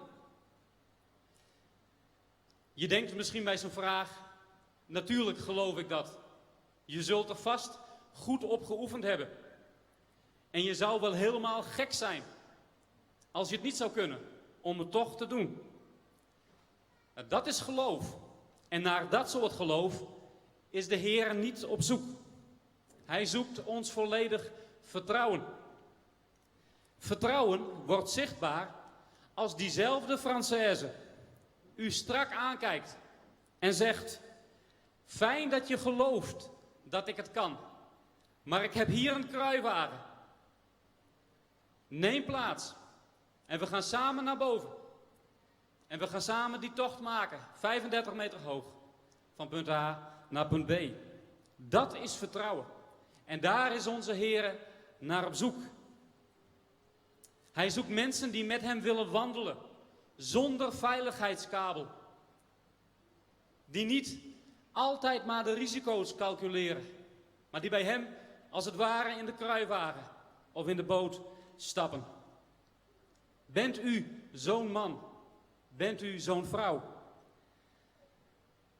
Je denkt misschien bij zo'n vraag, natuurlijk geloof ik dat. Je zult er vast goed op geoefend hebben. En je zou wel helemaal gek zijn als je het niet zou kunnen om het toch te doen. Nou, dat is geloof. En naar dat soort geloof is de Heer niet op zoek. Hij zoekt ons volledig vertrouwen. Vertrouwen wordt zichtbaar als diezelfde Française u strak aankijkt en zegt: Fijn dat je gelooft dat ik het kan, maar ik heb hier een kruiwagen. Neem plaats en we gaan samen naar boven. En we gaan samen die tocht maken, 35 meter hoog, van punt A naar punt B. Dat is vertrouwen. En daar is onze Heer naar op zoek. Hij zoekt mensen die met hem willen wandelen, zonder veiligheidskabel. Die niet altijd maar de risico's calculeren, maar die bij hem als het ware in de kruiwagen of in de boot stappen. Bent u zo'n man? Bent u zo'n vrouw?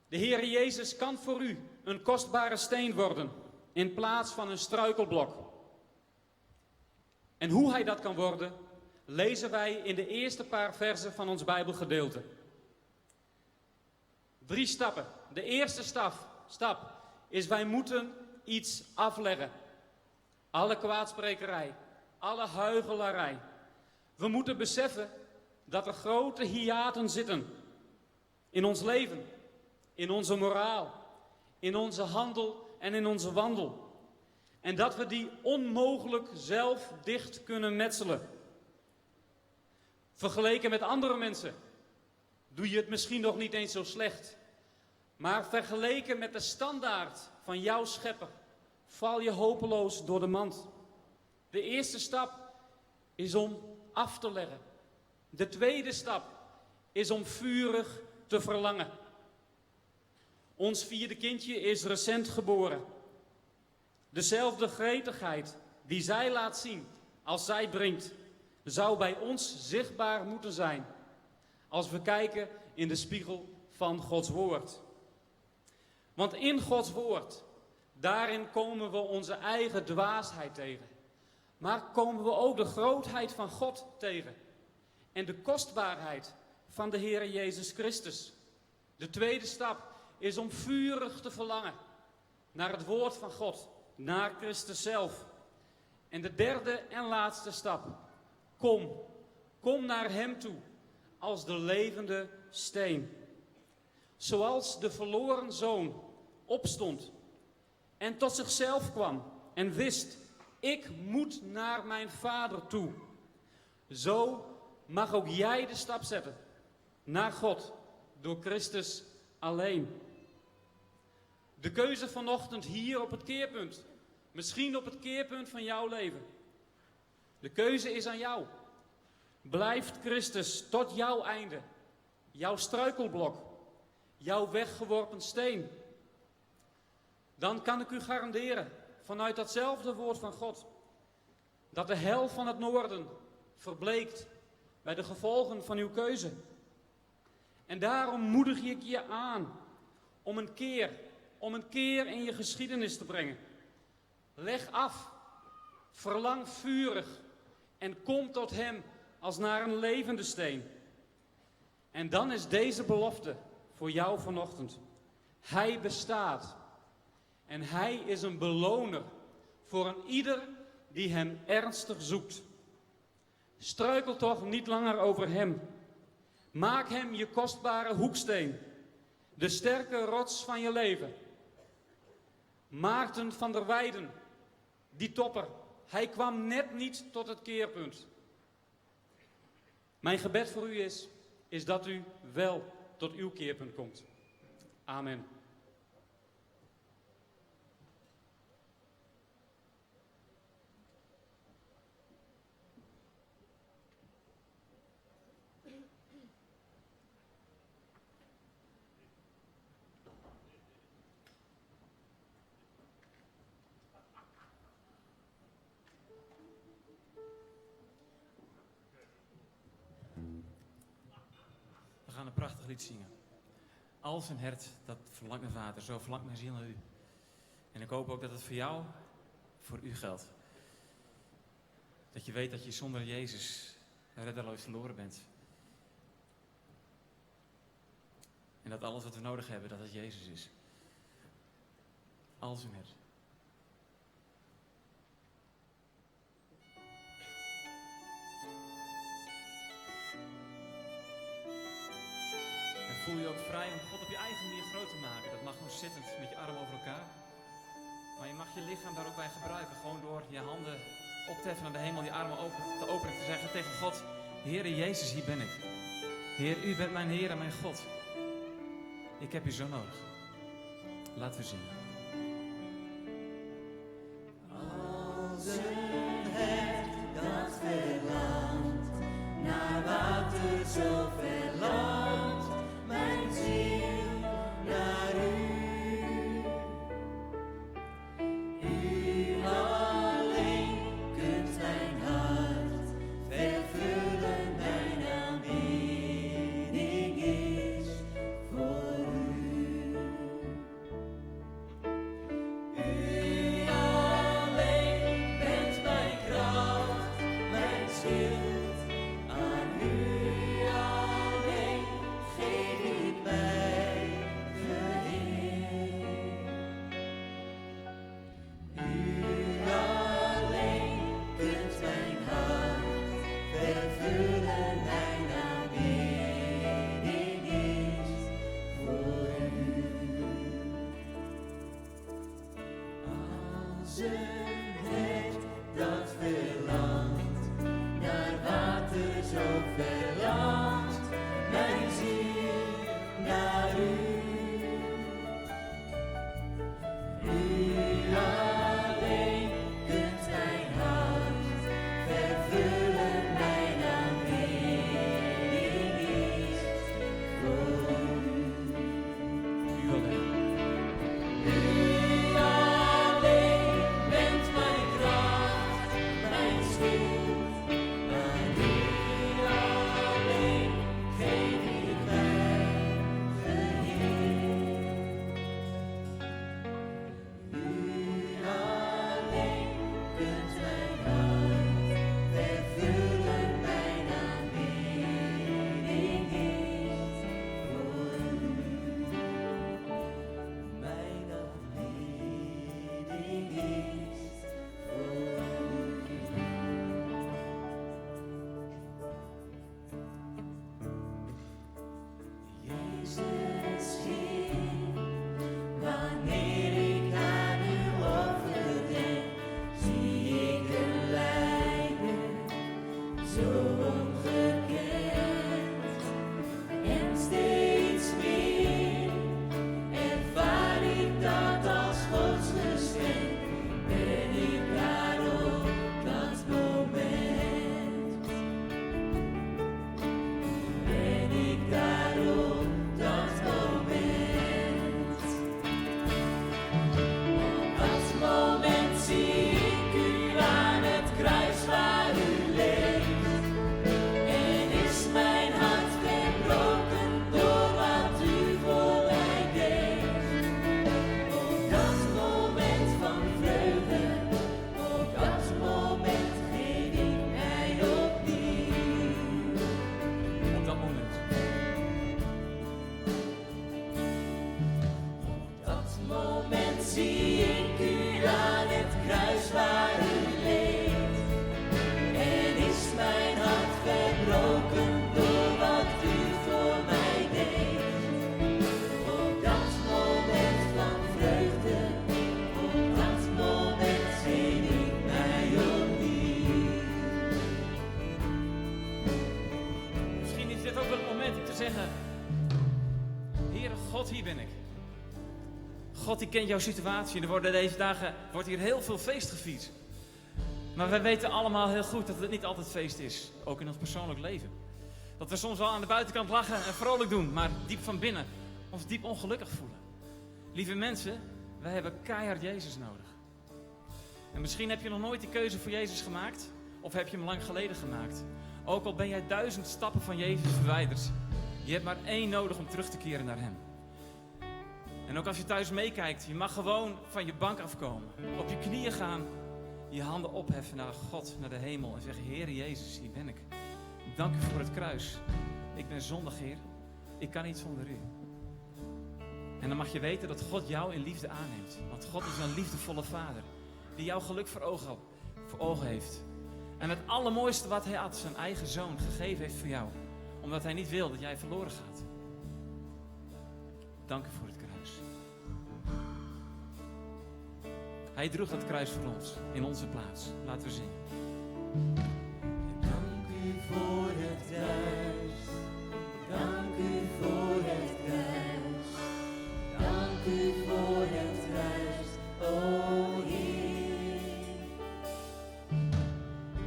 De Heere Jezus kan voor u een kostbare steen worden in plaats van een struikelblok. En hoe hij dat kan worden, lezen wij in de eerste paar versen van ons Bijbelgedeelte. Drie stappen. De eerste stap, stap is wij moeten iets afleggen. Alle kwaadsprekerij, alle huichelarij. We moeten beseffen dat er grote hiaten zitten in ons leven, in onze moraal, in onze handel en in onze wandel. En dat we die onmogelijk zelf dicht kunnen metselen. Vergeleken met andere mensen doe je het misschien nog niet eens zo slecht. Maar vergeleken met de standaard van jouw schepper val je hopeloos door de mand. De eerste stap is om af te leggen. De tweede stap is om vurig te verlangen. Ons vierde kindje is recent geboren. Dezelfde gretigheid die zij laat zien als zij drinkt, zou bij ons zichtbaar moeten zijn als we kijken in de spiegel van Gods woord. Want in Gods woord, daarin komen we onze eigen dwaasheid tegen. Maar komen we ook de grootheid van God tegen en de kostbaarheid van de Heer Jezus Christus. De tweede stap is om vurig te verlangen naar het woord van God, naar Christus zelf. En de derde en laatste stap, kom, kom naar Hem toe als de levende steen. Zoals de verloren zoon opstond en tot zichzelf kwam en wist, ik moet naar mijn vader toe. Zo mag ook jij de stap zetten naar God door Christus alleen. De keuze vanochtend hier op het keerpunt, misschien op het keerpunt van jouw leven. De keuze is aan jou. Blijft Christus tot jouw einde, jouw struikelblok, jouw weggeworpen steen? Dan kan ik u garanderen, vanuit datzelfde woord van God, dat de hel van het noorden verbleekt bij de gevolgen van uw keuze. En daarom moedig ik je aan om een keer, om een keer in je geschiedenis te brengen. Leg af, verlang vurig en kom tot Hem als naar een levende steen. En dan is deze belofte voor jou vanochtend. Hij bestaat en Hij is een beloner voor een ieder die Hem ernstig zoekt. Struikel toch niet langer over Hem. Maak Hem je kostbare hoeksteen, de sterke rots van je leven. Maarten van der Weijden, die topper, hij kwam net niet tot het keerpunt. Mijn gebed voor u is, is dat u wel tot uw keerpunt komt. Amen. We gaan een prachtig lied zingen. Als een hert dat verlangt naar water, zo verlangt mijn ziel naar u. En ik hoop ook dat het voor jou, voor u geldt. Dat je weet dat je zonder Jezus reddeloos verloren bent. En dat alles wat we nodig hebben, dat het Jezus is. Als een hert. En voel je ook vrij om God op je eigen manier groot te maken. Dat mag gewoon zittend met je armen over elkaar. Maar je mag je lichaam daar ook bij gebruiken. Gewoon door je handen op te heffen naar de hemel, je armen open te openen en te zeggen tegen God: Heere Jezus, hier ben ik. Heer, u bent mijn Heer en mijn God. Ik heb u zo nodig. Laten we zingen. Als een hert dat verlangt naar water, zo verlangt mijn ziel naar u. U alleen kunt mijn hart vervullen, mijn aanbidding is voor u. U alleen bent mijn kracht, mijn schild. Aan u alleen geef ik mij geheel. U alleen kunt mijn hart vervullen, mijn aanbidding is voor u. Als een hert dat verlangt naar water, zo verlangt mijn ziel naar u. U alleen kunt mijn hart vervullen, mijn aanbidding is voor u. U alleen. U alleen bent mijn kracht, mijn schild. Aan u alleen geef ik mij geheel. U alleen kunt mijn hart vervullen, mijn aanbidding is voor u. Mijn aanbidding is voor u. Jezus Heer, wanneer ik aan uw offer denk, zie ik een lijden zo ongekend. En steeds meer ervaar ik dat als Gods geschenk, ben ik daar op dat moment. Ben ik daar op dat moment. Op dat moment zie ik u aan het kruis waar u leeft. En is mijn hart verbroken door wat u voor mij deed. Op dat moment van vreugde, op dat moment geef ik mij opnieuw. Op dat moment. Op dat moment zie ik u aan het kruis waar u leeft. En is mijn hart verbroken door wat u voor mij deed. Op dat moment van vreugde, op dat moment geef ik mij opnieuw. Misschien is dit ook wel het moment om te zeggen: Heere God, hier ben ik. God die kent jouw situatie. En er worden deze dagen wordt hier heel veel feest gevierd. Maar wij weten allemaal heel goed dat het niet altijd feest is. Ook in ons persoonlijk leven. Dat we soms wel aan de buitenkant lachen en vrolijk doen, maar diep van binnen ons diep ongelukkig voelen. Lieve mensen, wij hebben keihard Jezus nodig. En misschien heb je nog nooit die keuze voor Jezus gemaakt, of heb je hem lang geleden gemaakt. Ook al ben jij 1000 stappen van Jezus verwijderd, je hebt maar één nodig om terug te keren naar Hem. En ook als je thuis meekijkt, je mag gewoon van je bank afkomen. Op je knieën gaan, je handen opheffen naar God, naar de hemel en zeggen: Heer Jezus, hier ben ik. Dank u voor het kruis. Ik ben zondig, Heer. Ik kan niet zonder u. En dan mag je weten dat God jou in liefde aanneemt. Want God is een liefdevolle vader die jouw geluk voor ogen, voor ogen heeft. En het allermooiste wat hij had, zijn eigen zoon, gegeven heeft voor jou. Omdat hij niet wil dat jij verloren gaat. Dank u voor het kruis. Hij droeg dat kruis voor ons, in onze plaats. Laten we zingen. Dank u voor het kruis. Dank u voor het kruis. Dank u voor het kruis, o Heer.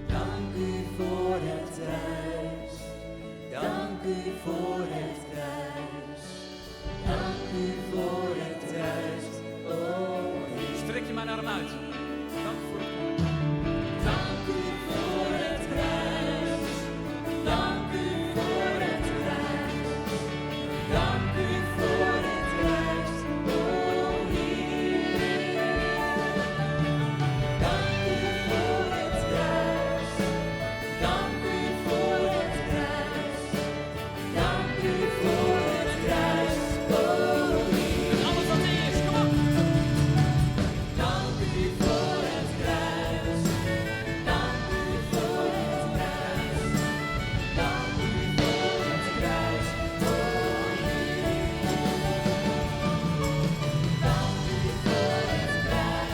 Dank u voor het kruis. Dank u voor het kruis. Dank u voor het kruis, o Heer. Strek je maar naar hem uit. Dank u voor het kruis. Dank u voor het kruis. Dank u voor het kruis. Dank u voor het kruis, o Heer. Dank u voor het kruis. Dank u voor het kruis. Dank u voor het kruis, o Heer. Met alles wat er is, kom op. Dank u voor het kruis. Dank u voor het kruis. Dank u voor het kruis, o Heer. Dank u voor het kruis. Dank u voor het kruis. Dank u voor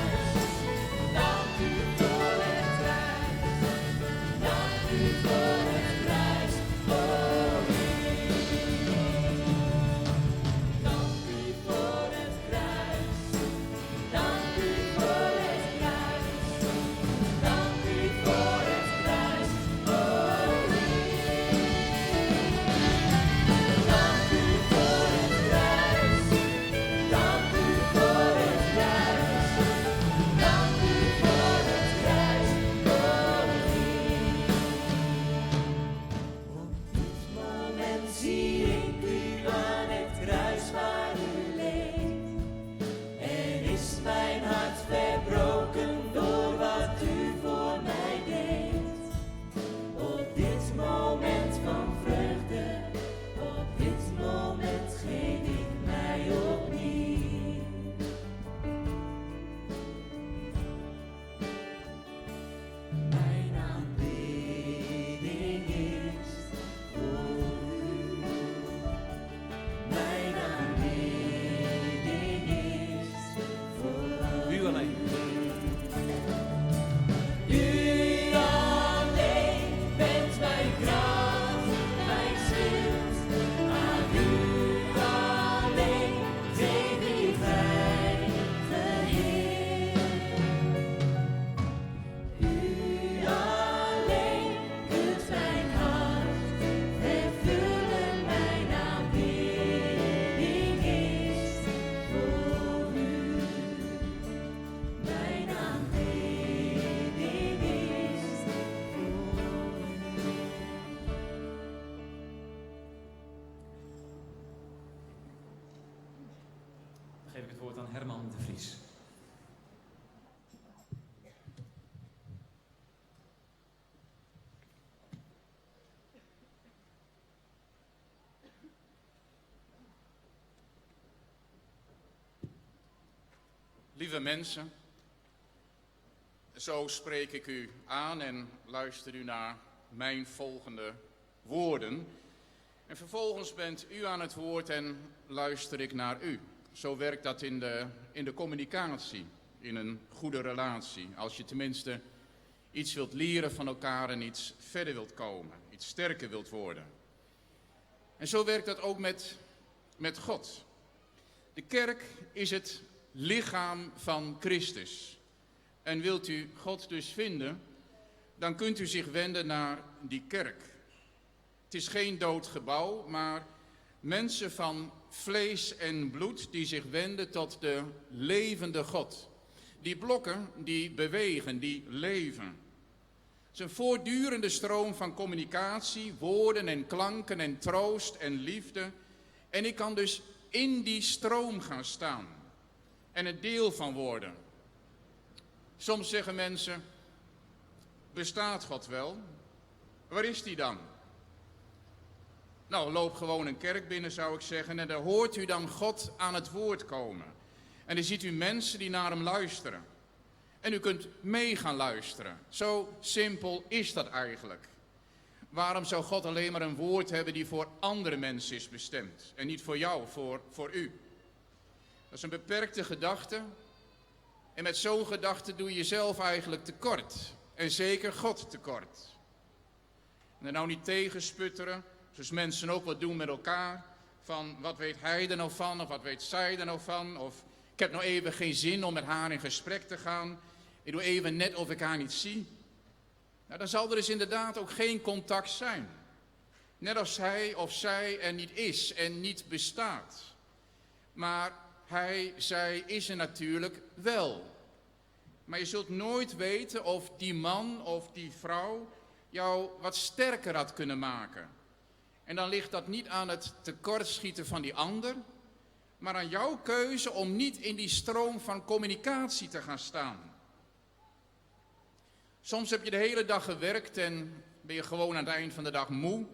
het kruis, o Heer. Dank u voor het kruis. Dank u voor het kruis. Dank u voor het kruis, o Heer. Dank u voor het kruis. Dank u voor het kruis. Dank u voor het kruis, o Heer. Op dit moment zie ik u aan het kruis waar u leed. En is mijn hart verbroken door wat u voor mij deed. Op dit moment van vreugde, op dit moment geef ik mij opnieuw. Mijn aanbidding is voor u. Mijn aanbidding is voor U alleen. U alleen bent mijn kracht, mijn schild. Aan u alleen geef ik mij geheel. U alleen kunt mijn hart vervullen, mijn aanbidding is voor u. Mijn aanbidding is voor u. Dan geef ik het woord aan Herman de Vries. Lieve mensen, zo spreek ik u aan en luister u naar mijn volgende woorden. En vervolgens bent u aan het woord en luister ik naar u. Zo werkt dat in de communicatie, in een goede relatie. Als je tenminste iets wilt leren van elkaar en iets verder wilt komen, iets sterker wilt worden. En zo werkt dat ook met God. De kerk is het lichaam van Christus. En wilt u God dus vinden, dan kunt u zich wenden naar die kerk. Het is geen dood gebouw, maar mensen van vlees en bloed die zich wenden tot de levende God. Die blokken die bewegen, die leven. Het is een voortdurende stroom van communicatie, woorden en klanken en troost en liefde. En ik kan dus in die stroom gaan staan en het deel van worden. Soms zeggen mensen, bestaat God wel? Waar is die dan? Nou, loop gewoon een kerk binnen, zou ik zeggen, en daar hoort u dan God aan het woord komen. En dan ziet u mensen die naar hem luisteren. En u kunt mee gaan luisteren. Zo simpel is dat eigenlijk. Waarom zou God alleen maar een woord hebben die voor andere mensen is bestemd en niet voor jou, voor, voor u? Dat is een beperkte gedachte. En met zo'n gedachte doe je jezelf eigenlijk tekort. En zeker God tekort. En er nou niet tegensputteren, zoals mensen ook wat doen met elkaar. Van wat weet hij er nou van, of wat weet zij er nou van. Of ik heb nou even geen zin om met haar in gesprek te gaan. Ik doe even net of ik haar niet zie. Nou, dan zal er dus inderdaad ook geen contact zijn. Net als hij of zij er niet is en niet bestaat. Maar hij, zij is er natuurlijk wel. Maar je zult nooit weten of die man of die vrouw jou wat sterker had kunnen maken. En dan ligt dat niet aan het tekortschieten van die ander, maar aan jouw keuze om niet in die stroom van communicatie te gaan staan. Soms heb je de hele dag gewerkt en ben je gewoon aan het eind van de dag moe.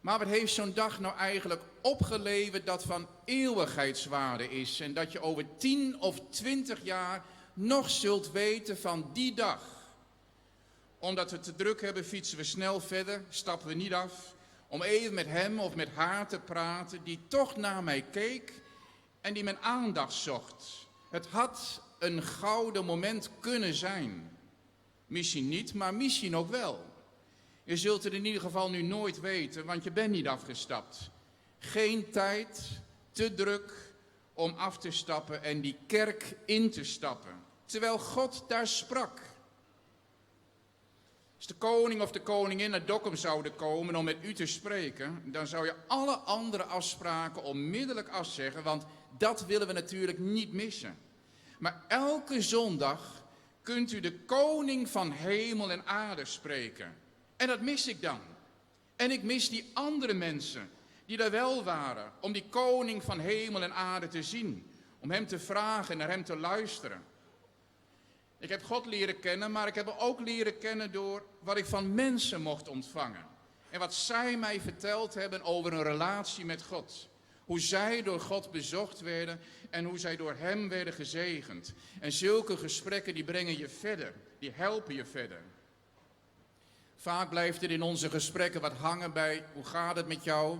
Maar wat heeft zo'n dag nou eigenlijk opgeleverd dat van eeuwigheidswaarde is en dat je over 10 of 20 jaar nog zult weten van die dag? Omdat we te druk hebben, fietsen we snel verder, stappen we niet af om even met hem of met haar te praten die toch naar mij keek en die mijn aandacht zocht. Het had een gouden moment kunnen zijn. Misschien niet, maar misschien ook wel. Je zult het in ieder geval nu nooit weten, want je bent niet afgestapt. Geen tijd, te druk om af te stappen en die kerk in te stappen. Terwijl God daar sprak. Als de koning of de koningin naar Dokkum zouden komen om met u te spreken, dan zou je alle andere afspraken onmiddellijk afzeggen, want dat willen we natuurlijk niet missen. Maar elke zondag kunt u de koning van hemel en aarde spreken. En dat mis ik dan. En ik mis die andere mensen die daar wel waren, om die koning van hemel en aarde te zien, om hem te vragen en naar hem te luisteren. Ik heb God leren kennen, maar ik heb hem ook leren kennen door wat ik van mensen mocht ontvangen. En wat zij mij verteld hebben over hun relatie met God. Hoe zij door God bezocht werden en hoe zij door hem werden gezegend. En zulke gesprekken die brengen je verder, die helpen je verder. Vaak blijft er in onze gesprekken wat hangen bij hoe gaat het met jou?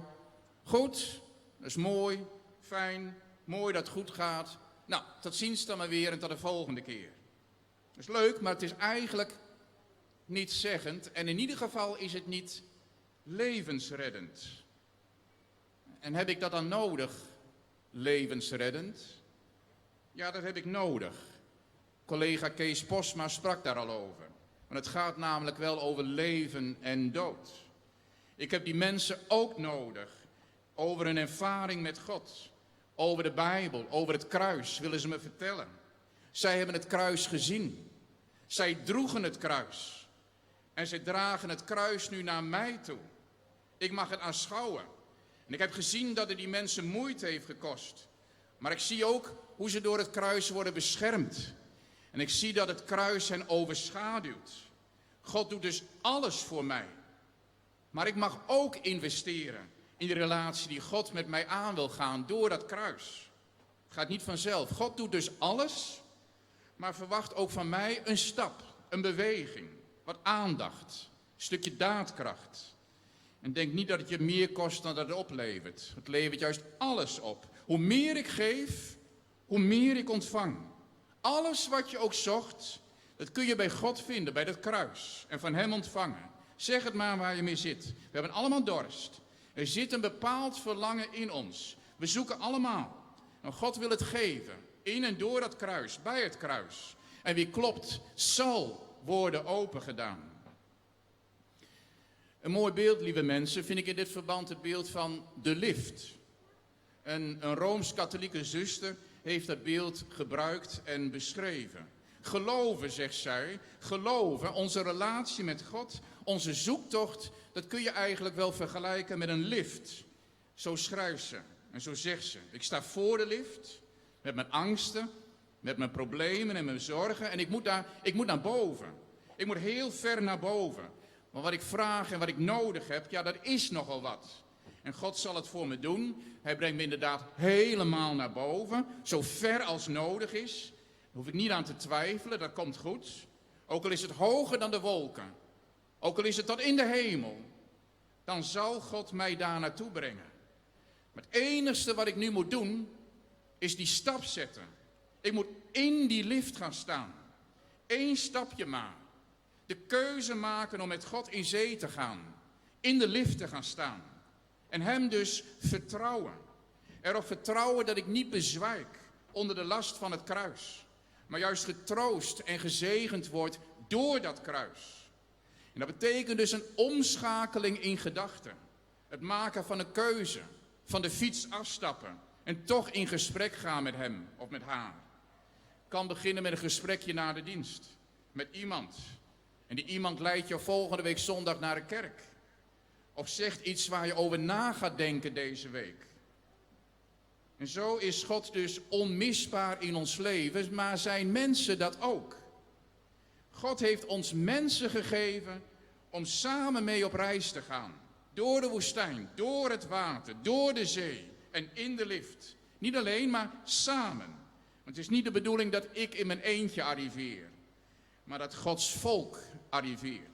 Goed, dat is mooi, fijn, mooi dat het goed gaat. Nou, tot ziens dan maar weer en tot de volgende keer. Dat is leuk, maar het is eigenlijk nietszeggend en in ieder geval is het niet levensreddend. En heb ik dat dan nodig, levensreddend? Ja, dat heb ik nodig. Collega Kees Postma sprak daar al over. Want het gaat namelijk wel over leven en dood. Ik heb die mensen ook nodig. Over hun ervaring met God. Over de Bijbel, over het kruis willen ze me vertellen. Zij hebben het kruis gezien. Zij droegen het kruis. En zij dragen het kruis nu naar mij toe. Ik mag het aanschouwen. En ik heb gezien dat het die mensen moeite heeft gekost. Maar ik zie ook hoe ze door het kruis worden beschermd. En ik zie dat het kruis hen overschaduwt. God doet dus alles voor mij. Maar ik mag ook investeren in de relatie die God met mij aan wil gaan door dat kruis. Het gaat niet vanzelf. God doet dus alles, maar verwacht ook van mij een stap, een beweging, wat aandacht, een stukje daadkracht. En denk niet dat het je meer kost dan dat het oplevert. Het levert juist alles op. Hoe meer ik geef, hoe meer ik ontvang. Alles wat je ook zocht, dat kun je bij God vinden, bij dat kruis. En van Hem ontvangen. Zeg het maar waar je mee zit. We hebben allemaal dorst. Er zit een bepaald verlangen in ons. We zoeken allemaal. En God wil het geven. In en door dat kruis, bij het kruis. En wie klopt, zal worden opengedaan. Een mooi beeld, lieve mensen, vind ik in dit verband het beeld van de lift. Een, een Rooms-Katholieke zuster heeft dat beeld gebruikt en beschreven. Geloven, zegt zij, geloven, onze relatie met God, onze zoektocht, dat kun je eigenlijk wel vergelijken met een lift. Zo schrijft ze en zo zegt ze. Ik sta voor de lift met mijn angsten, met mijn problemen en mijn zorgen en ik moet, daar, ik moet naar boven. Ik moet heel ver naar boven. Maar wat ik vraag en wat ik nodig heb, ja, dat is nogal wat. En God zal het voor me doen. Hij brengt me inderdaad helemaal naar boven, zo ver als nodig is. Daar hoef ik niet aan te twijfelen, dat komt goed. Ook al is het hoger dan de wolken, ook al is het tot in de hemel, dan zal God mij daar naartoe brengen. Maar het enigste wat ik nu moet doen, is die stap zetten. Ik moet in die lift gaan staan. Eén stapje maar. De keuze maken om met God in zee te gaan. In de lift te gaan staan. En hem dus vertrouwen. Erop vertrouwen dat ik niet bezwijk onder de last van het kruis. Maar juist getroost en gezegend word door dat kruis. En dat betekent dus een omschakeling in gedachten. Het maken van een keuze. Van de fiets afstappen. En toch in gesprek gaan met hem of met haar. Kan beginnen met een gesprekje na de dienst. Met iemand. En die iemand leidt jou volgende week zondag naar de kerk. Of zegt iets waar je over na gaat denken deze week. En zo is God dus onmisbaar in ons leven, maar zijn mensen dat ook? God heeft ons mensen gegeven om samen mee op reis te gaan. Door de woestijn, door het water, door de zee en in de lift. Niet alleen, maar samen. Want het is niet de bedoeling dat ik in mijn eentje arriveer, maar dat Gods volk arriveert.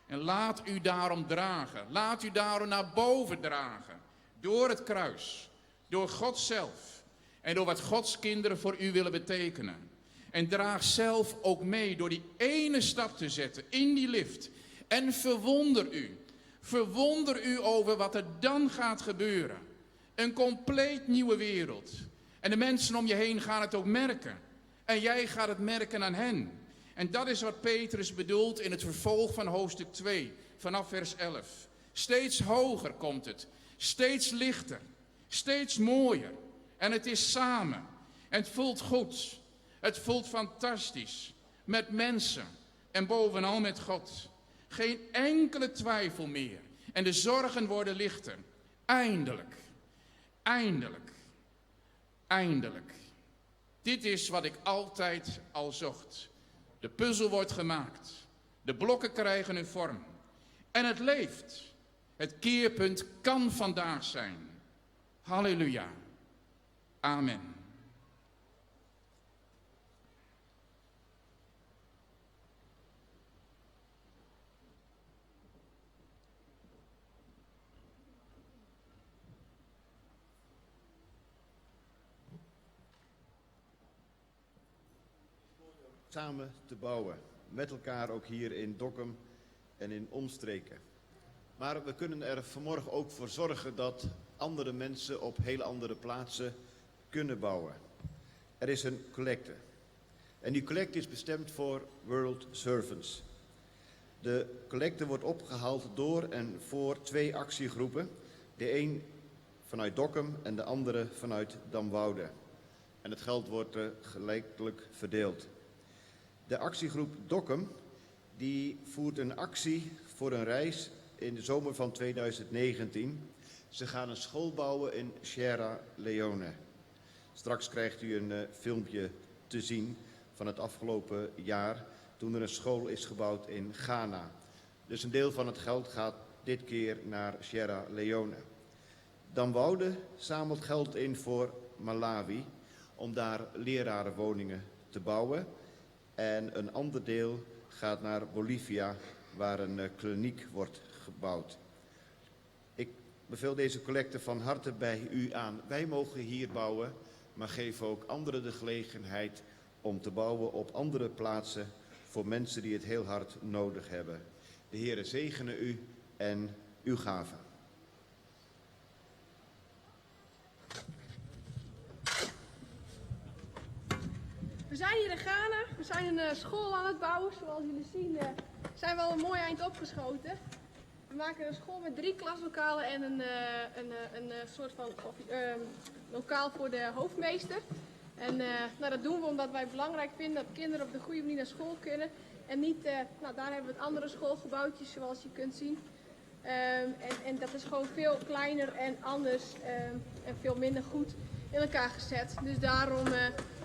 En laat u daarom dragen. Laat u daarom naar boven dragen. Door het kruis. Door God zelf. En door wat Gods kinderen voor u willen betekenen. En draag zelf ook mee door die ene stap te zetten in die lift. En verwonder u. Verwonder u over wat er dan gaat gebeuren. Een compleet nieuwe wereld. En de mensen om je heen gaan het ook merken. En jij gaat het merken aan hen. En dat is wat Petrus bedoelt in het vervolg van hoofdstuk 2, vanaf vers 11. Steeds hoger komt het, steeds lichter, steeds mooier. En het is samen. En het voelt goed. Het voelt fantastisch. Met mensen en bovenal met God. Geen enkele twijfel meer. En de zorgen worden lichter. Eindelijk. Eindelijk. Eindelijk. Dit is wat ik altijd al zocht. De puzzel wordt gemaakt. De blokken krijgen hun vorm. En het leeft. Het keerpunt kan vandaag zijn. Halleluja. Amen. Samen te bouwen. Met elkaar ook hier in Dokkum en in omstreken. Maar we kunnen er vanmorgen ook voor zorgen dat andere mensen op heel andere plaatsen kunnen bouwen. Er is een collecte. En die collecte is bestemd voor World Servants. De collecte wordt opgehaald door en voor twee actiegroepen. De een vanuit Dokkum en de andere vanuit Damwoude. En het geld wordt gelijkelijk verdeeld. De actiegroep Dokkum die voert een actie voor een reis in de zomer van 2019. Ze gaan een school bouwen in Sierra Leone. Straks krijgt u een filmpje te zien van het afgelopen jaar toen er een school is gebouwd in Ghana. Dus een deel van het geld gaat dit keer naar Sierra Leone. Damwoude zamelt geld in voor Malawi om daar lerarenwoningen te bouwen. En een ander deel gaat naar Bolivia, waar een kliniek wordt gebouwd. Ik beveel deze collecte van harte bij u aan. Wij mogen hier bouwen, maar geef ook anderen de gelegenheid om te bouwen op andere plaatsen voor mensen die het heel hard nodig hebben. De Heere zegene u en uw gaven. We zijn hier in Ghana, we zijn een school aan het bouwen. Zoals jullie zien zijn we al een mooi eind opgeschoten. We maken een school met 3 klaslokalen en een soort van lokaal voor de hoofdmeester. En dat doen we omdat wij belangrijk vinden dat kinderen op de goede manier naar school kunnen. En niet, daar hebben we het andere schoolgebouwtje zoals je kunt zien. En dat is gewoon veel kleiner en anders en veel minder goed in elkaar gezet. Dus daarom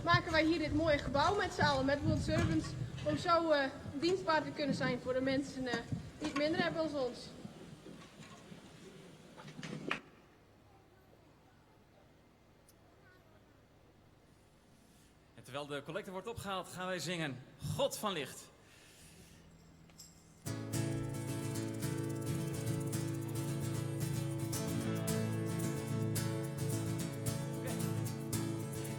maken wij hier dit mooie gebouw met z'n allen, met World Servants, om zo dienstbaar te kunnen zijn voor de mensen die het minder hebben als ons. En terwijl de collecte wordt opgehaald, gaan wij zingen God van Licht.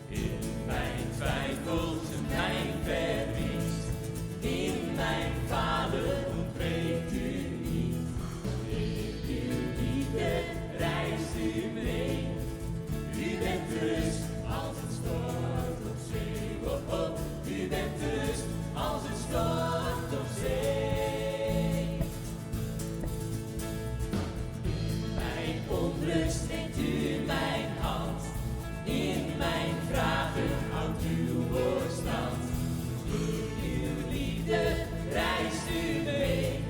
In mijn twijfels en mijn verdriet, in mijn falen ontbreekt u niet. In uw liefde reist u mee. U bent rust als het stormt op zee. Oh, oh. U bent rust als het stormt op zee. In mijn onrust neemt u mijn hand. In mijn vragen houdt uw woord stand. In uw liefde reist u mee.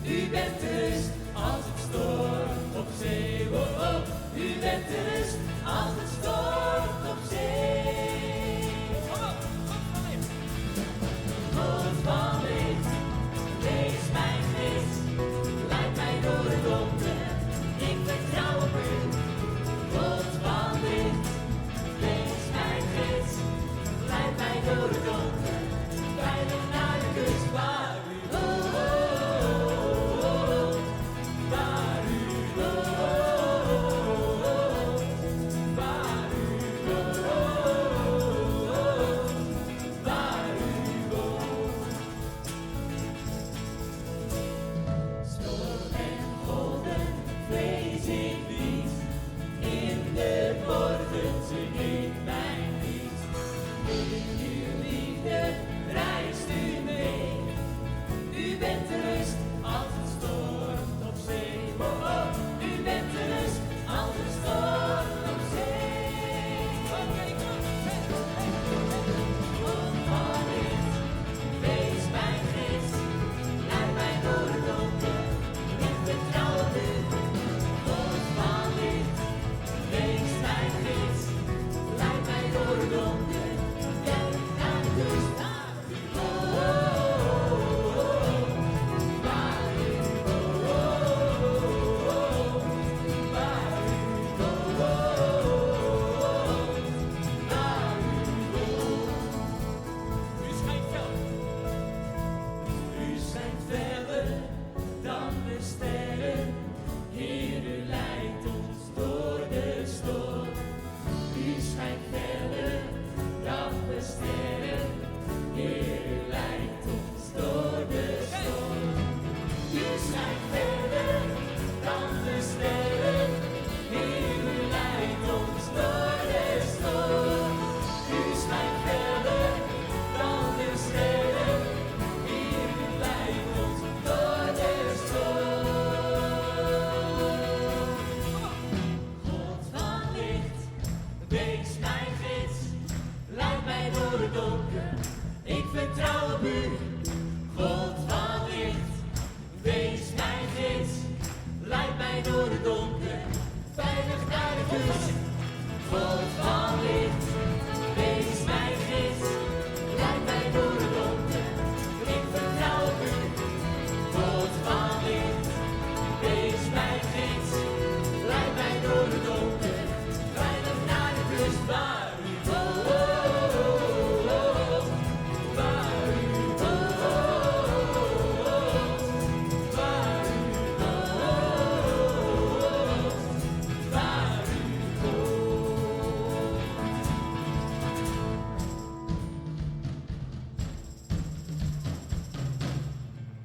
U bent de rust als het stormt op zee. Oh, oh. U bent de rust als het stormt op zee. Kom op, God van Licht. God van licht, wees mijn gids. Leid mij door het donker, ik vertrouw op u. God van licht, wees mijn gids. Leid mij door het donker, veilig naar de kust waar u woont. Waar u woont, waar u woont, waar u woont. Storm en golven vrees ik niet, in de morgen zing ik mijn lied. In uw liefde reist u mee, u bent de rust als het stormt op zee. Oh, oh, u bent de rust als het stormt op zee. Oké, kom. Hey, hey, hey. God van licht, wees mijn gids, leid mij door het donker, ik vertrouw op u. God van licht, wees mijn gids, leid mij door het donker, veilig naar de kust waar u woont. Waar u woont, waar u woont, waar u woont. U schijnt feller. U schijnt feller dan de sterren. Heer, u leidt ons door de storm. U schijnt feller dan de sterren. Heer, u leidt ons door de storm. U schijnt feller dan de sterren. Heer, u leidt ons door de storm. U schijnt feller dan de sterren. Heer, u leidt ons door de storm. God van licht, wees mijn gids. Leid mij door het donker, ik vertrouw op u. God van licht, wees mijn gids. Leid mij door het donker, veilig naar de kust. God van licht, wees mijn gids. Leid mij door het donker, ik vertrouw op u. God van licht, wees mijn gids. Leid mij door het donker, veilig naar de kust waar u woont. Waar u woont, waar u woont, waar u woont.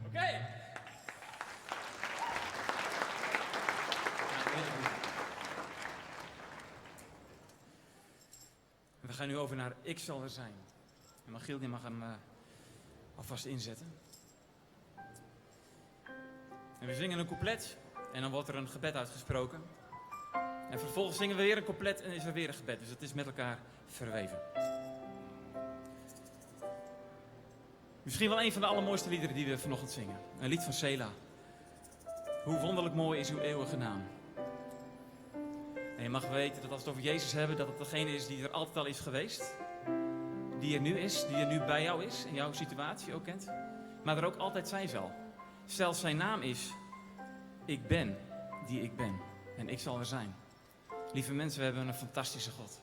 Oké. We gaan nu over naar Ik zal er zijn. En Magiel die mag hem alvast inzetten. En we zingen een couplet en dan wordt er een gebed uitgesproken. En vervolgens zingen we weer een couplet en is er weer een gebed. Dus het is met elkaar verweven. Misschien wel een van de allermooiste liederen die we vanochtend zingen. Een lied van Sela. Hoe wonderlijk mooi is uw eeuwige naam. En je mag weten dat als we het over Jezus hebben, dat het degene is die er altijd al is geweest. Die er nu is, die er nu bij jou is, in jouw situatie ook kent. Maar er ook altijd zijn zal. Zelfs zijn naam is, ik ben die ik ben. En ik zal er zijn. Lieve mensen, we hebben een fantastische God.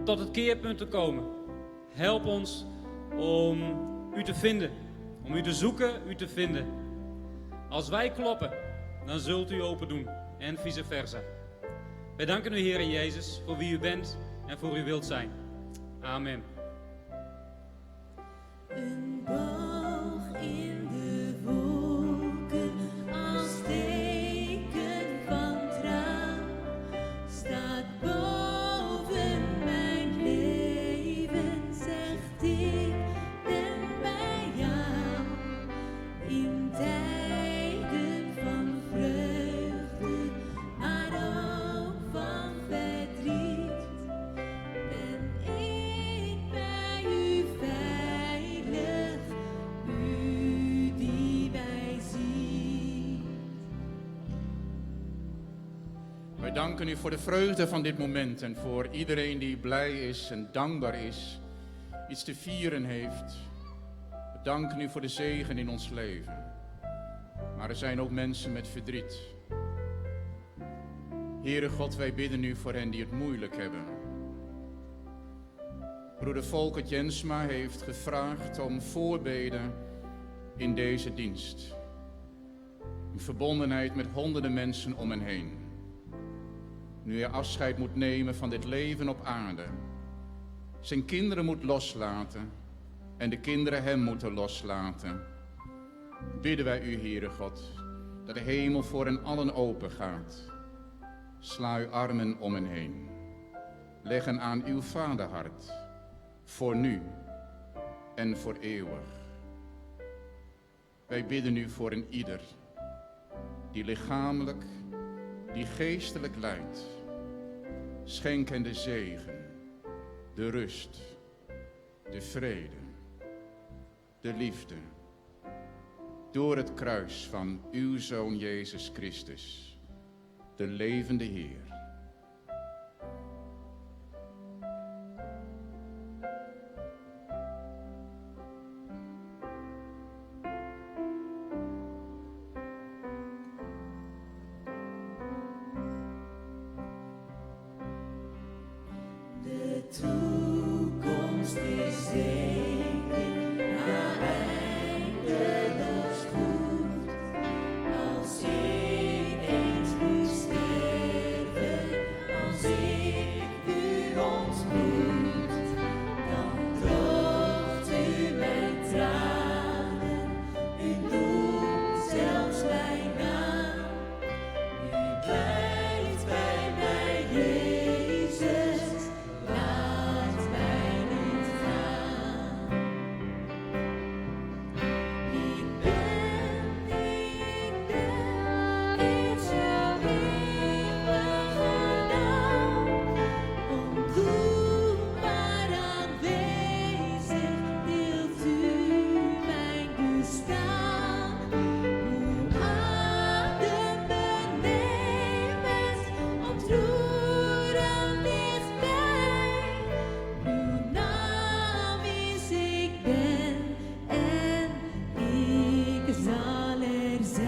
tot het keerpunt te komen. Help ons om u te vinden, om u te zoeken, u te vinden. Als wij kloppen, dan zult u open doen en vice versa. Wij danken u, Heer Jezus, voor wie u bent en voor u wilt zijn. Amen. Een boog in de wolken als teken van trouw staat boven mijn leven, zegt ik ben bij jou. In tijden van vreugde, maar ook van verdriet, ben ik bij u veilig, u die mij ziet. Wij danken u voor de vreugde van dit moment en voor iedereen die blij is en dankbaar is, iets te vieren heeft. We danken u voor de zegen in ons leven. Maar er zijn ook mensen met verdriet. Heere God, wij bidden u voor hen die het moeilijk hebben. Broeder Volkert Jensma heeft gevraagd om voorbeden in deze dienst. In verbondenheid met honderden mensen om hen heen. Nu hij afscheid moet nemen van dit leven op aarde. Zijn kinderen moet loslaten en de kinderen hem moeten loslaten. Bidden wij u, Heere God, dat de hemel voor hen allen open gaat. Sla uw armen om hen heen. Leg hen aan uw vaderhart, voor nu en voor eeuwig. Wij bidden u voor een ieder die lichamelijk, die geestelijk lijdt. Schenk hen de zegen, de rust, de vrede, de liefde. Door het kruis van uw Zoon Jezus Christus, de levende Heer. De toekomst is zeker, na eindeloos goed. Als ik eens moet sterven, als ik u ontmoet, dan droogt u mijn tranen, u noemt zelfs mijn naam. U blijft bij mij, Jezus, laat mij niet gaan. Ik ben, ik ben, is jouw eeuwige naam. Ondoenbaar aanwezig, deelt u mijn bestaan. Hoe adembenemend, ontroerend dichtbij. Uw naam is ik ben en ik zal er zijn.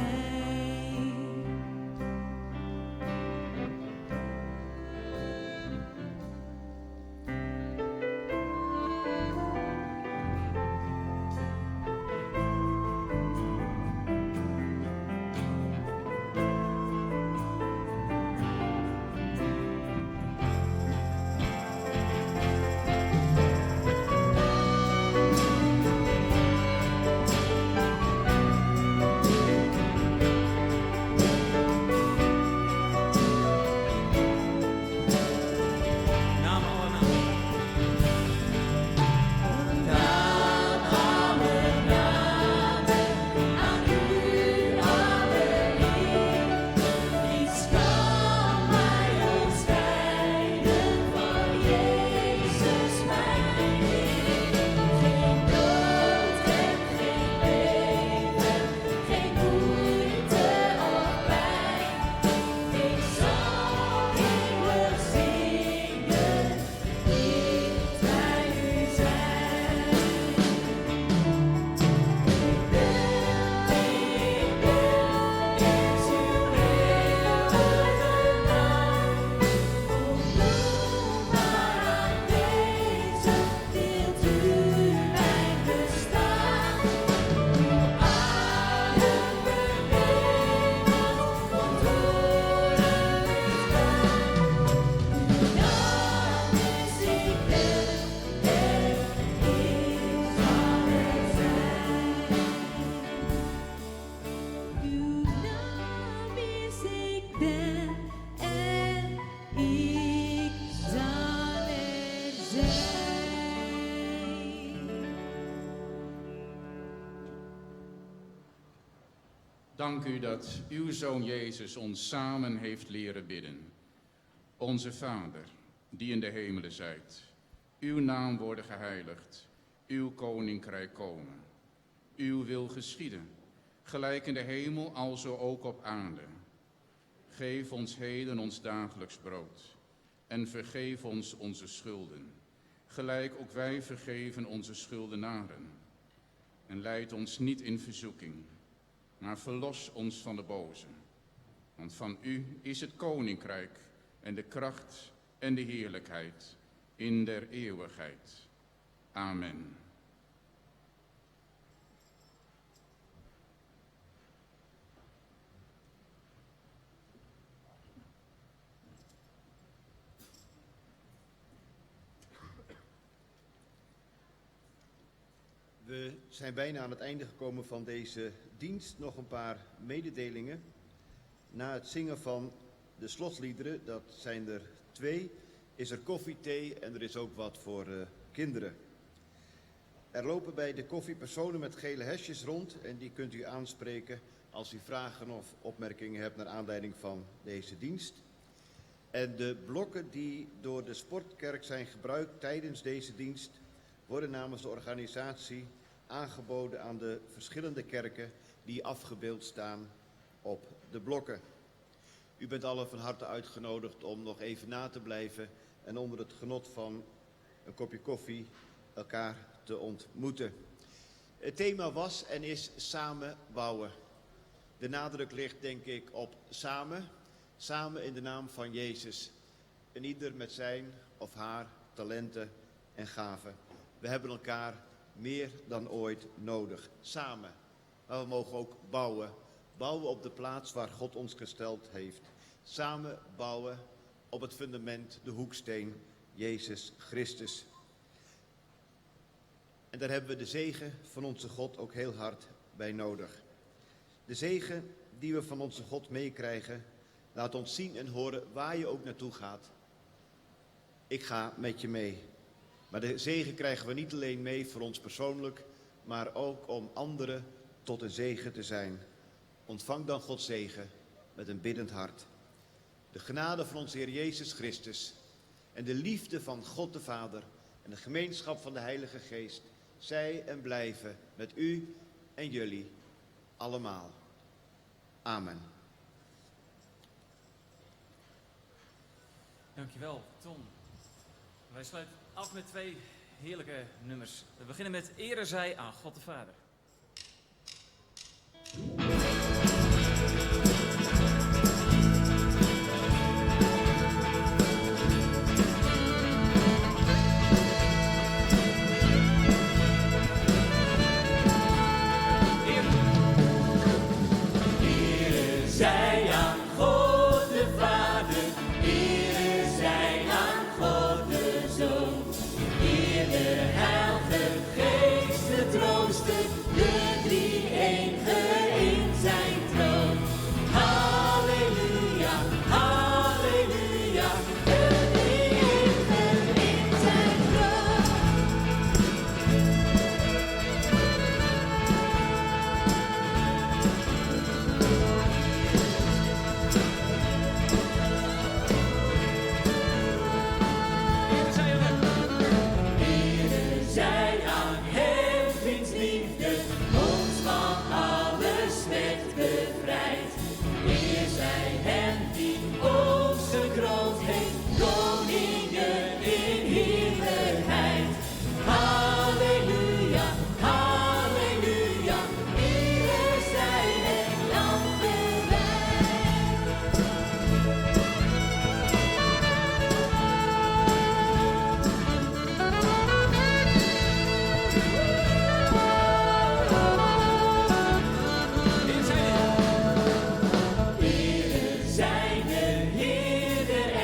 Dank u dat uw Zoon Jezus ons samen heeft leren bidden. Onze Vader, die in de hemelen zijt, uw naam worden geheiligd, uw koninkrijk komen. Uw wil geschieden, gelijk in de hemel, alzo ook op aarde. Geef ons heden ons dagelijks brood en vergeef ons onze schulden, gelijk ook wij vergeven onze schuldenaren. En leid ons niet in verzoeking, maar verlos ons van de boze. Want van u is het koninkrijk en de kracht en de heerlijkheid in der eeuwigheid. Amen. We zijn bijna aan het einde gekomen van deze dienst. Nog een paar mededelingen. Na het zingen van de slotliederen, dat zijn er 2, is er koffie, thee en er is ook wat voor kinderen. Er lopen bij de koffie personen met gele hesjes rond en die kunt u aanspreken als u vragen of opmerkingen hebt naar aanleiding van deze dienst. En de blokken die door de sportkerk zijn gebruikt tijdens deze dienst worden namens de organisatie aangeboden aan de verschillende kerken die afgebeeld staan op de blokken. U bent allen van harte uitgenodigd om nog even na te blijven en onder het genot van een kopje koffie elkaar te ontmoeten. Het thema was en is samen bouwen. De nadruk ligt denk ik op samen, samen in de naam van Jezus. En ieder met zijn of haar talenten en gaven. We hebben elkaar meer dan ooit nodig. Samen. Maar we mogen ook bouwen. Bouwen op de plaats waar God ons gesteld heeft. Samen bouwen op het fundament, de hoeksteen, Jezus Christus. En daar hebben we de zegen van onze God ook heel hard bij nodig. De zegen die we van onze God meekrijgen, laat ons zien en horen waar je ook naartoe gaat. Ik ga met je mee. Maar de zegen krijgen we niet alleen mee voor ons persoonlijk, maar ook om anderen tot een zegen te zijn. Ontvang dan Gods zegen met een biddend hart. De genade van onze Heer Jezus Christus en de liefde van God de Vader en de gemeenschap van de Heilige Geest, zij en blijven met u en jullie allemaal. Amen. Dankjewel, Ton. Wij sluiten af met 2 heerlijke nummers. We beginnen met Ere zij aan God de Vader. Ere zij aan God de Vader, ere zij aan God de Zoon, eer de Heilige Geest, de Trooster, de Drie-enige in zijn troon. Halleluja, halleluja, de Drie-enige in zijn troon. Ere zij aan hem, wiens liefde ons van alle smet bevrijdt. Eer zij hem die ons gekroond heeft, koningen in heerlijkheid. Halleluja, halleluja, ere zij het lam gewijd. Ere zij de Heer der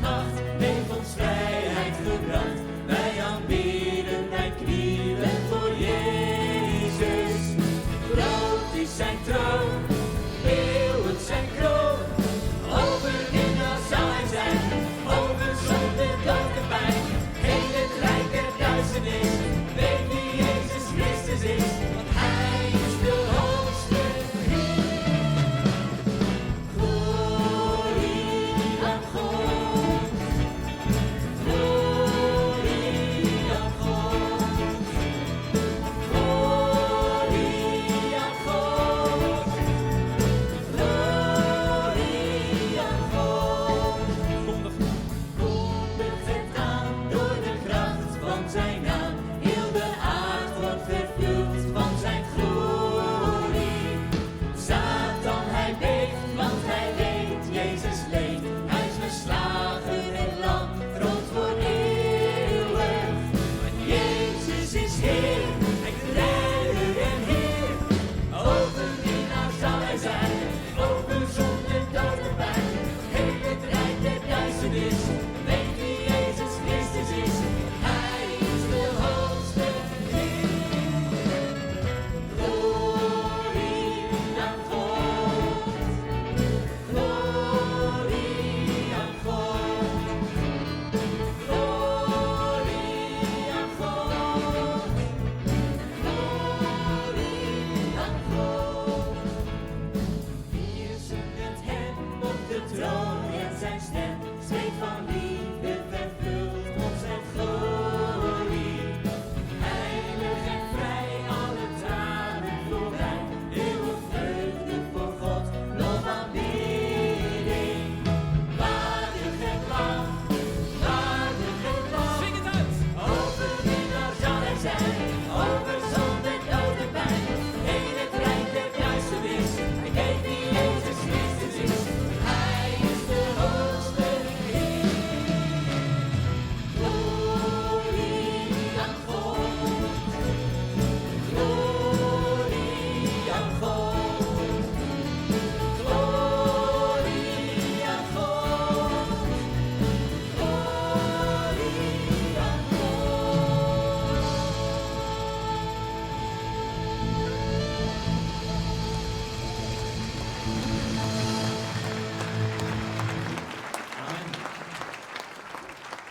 macht heeft ons vrijheid gebracht. Wij aanbidden en knielen voor Jezus. Groot is zijn trouw, eeuwig zijn kroon. Overwinnaar zal hij zijn, over zonde, dood en pijn. Heel het rijk der duisternis, weet wie Jezus Christus is. Want hij is de hoogste Heer. Glorie aan God. Glorie aan God. Glorie aan God. Glorie aan God. Kondig, Kondigt het aan door de kracht van zijn naam. Heel de aard wordt vervuld van zijn glorie. Satan, hij beeft, want hij weet, Jezus leeft. Hij is verslagen en lam, troont voor eeuwig. Want Jezus is Heer, hij redder en Heer. Overwinnaar zal hij zijn, over zonde, dood en pijn. Heel het rijk der duisternis, weet wie Jezus Christus is. Hij is de hoogste Heer. Glorie aan God. Glorie aan God. Glorie aan God. Glorie aan God. Vier het hem op de troon en zijn stem spreekt van liefde vervuld op zijn glorie. Heilig en vrij, alle tranen voorbij, eeuwig vreugde voor God, lof aanbidding. Waardig het lam, waardig het lam. Zing het uit! Overwinnaar zal hij zijn, over zonde, dood en pijn. Heel het rijk der duisternis, hij weet wie Jezus Christus is. Hij is de hoogste Heer. Glorie aan God. Glorie aan God. Glorie aan God. Glorie aan God. Amen.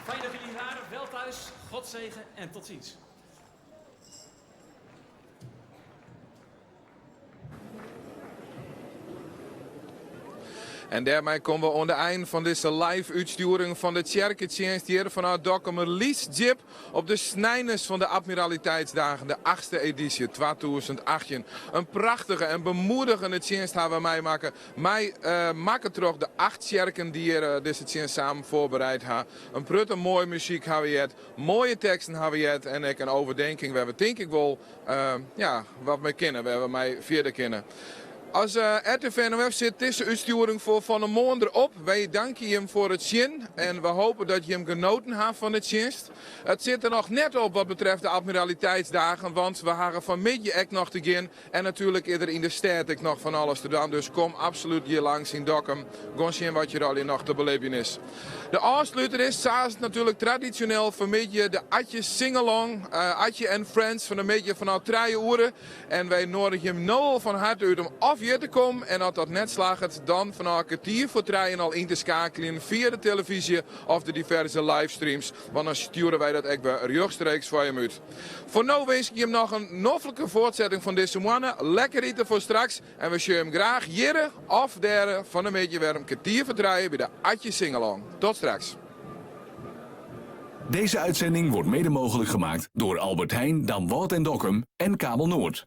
Fijn dat jullie hier waren. Wel thuis. God zegen en tot ziens. En dêrmei komme we oan de ein fan dizze live útstjoering fan de tsjerketsjinst hjir fanôf Dokkumer Lytsdjip op de sneines fan de Admiraliteitsdagen, de achtste edysje 2018. In prachtige en bemoedigende tsjinst hawwe wy meimakke. Mei uh, makke troch de acht tsjerken dy't hjir uh, dizze tsjinst samen foarbereid ha. In protte moaie muzyk hawwe wy heard, moaie teksten hawwe wy heard en ek in oertinking wêr't we tink ik wol uh, ja, wat mei kinne, wêr't we mei fierder kinne. As uh, RTV NOF sit dizze útstjoering foar fan 'e moarn derop. Wy tankje jim foar it sjen en we hoopje dat jim genoaten ha fan de tsjinst. It sit der noch net op wat betreft de Admiraliteitsdagen, want we hawwe fan 'e middei ek noch te gean. En natuerlik is der yn de stêd ek noch fan alles te dwaan. Dus kom absolút hjir lâns yn Dokkum. Gean sjen wat hjir allegear noch te belibjen is. De ôfsluter is, sa as natuerlik tradisjoneel fan 'e middei de Atje Singalong. Uh, Atje en Friends fan 'e middei fanôf 3 oere. En wy noadigje jim no al fan herte út om of hjir te kommen. En as dat net slagget, dan fanôf 2:45 al yn te skeakeljen fia de telefyzje of de diverse livestreams. Want dan stjoere wy dat ek wer rjochtstreeks foar jim út. Foar no winskje ik jim noch in noflike fuortsetting fan dizze moanne. Lekker ite foar straks. En we sjogge jim graach hjir of dêr fan 'e middei wer om 2:45 by de Atje Singalong. Tot straks. Deze uitzending wordt mede mogelijk gemaakt door Albert Heijn, Damwâld en Dokkum en Kabel Noord.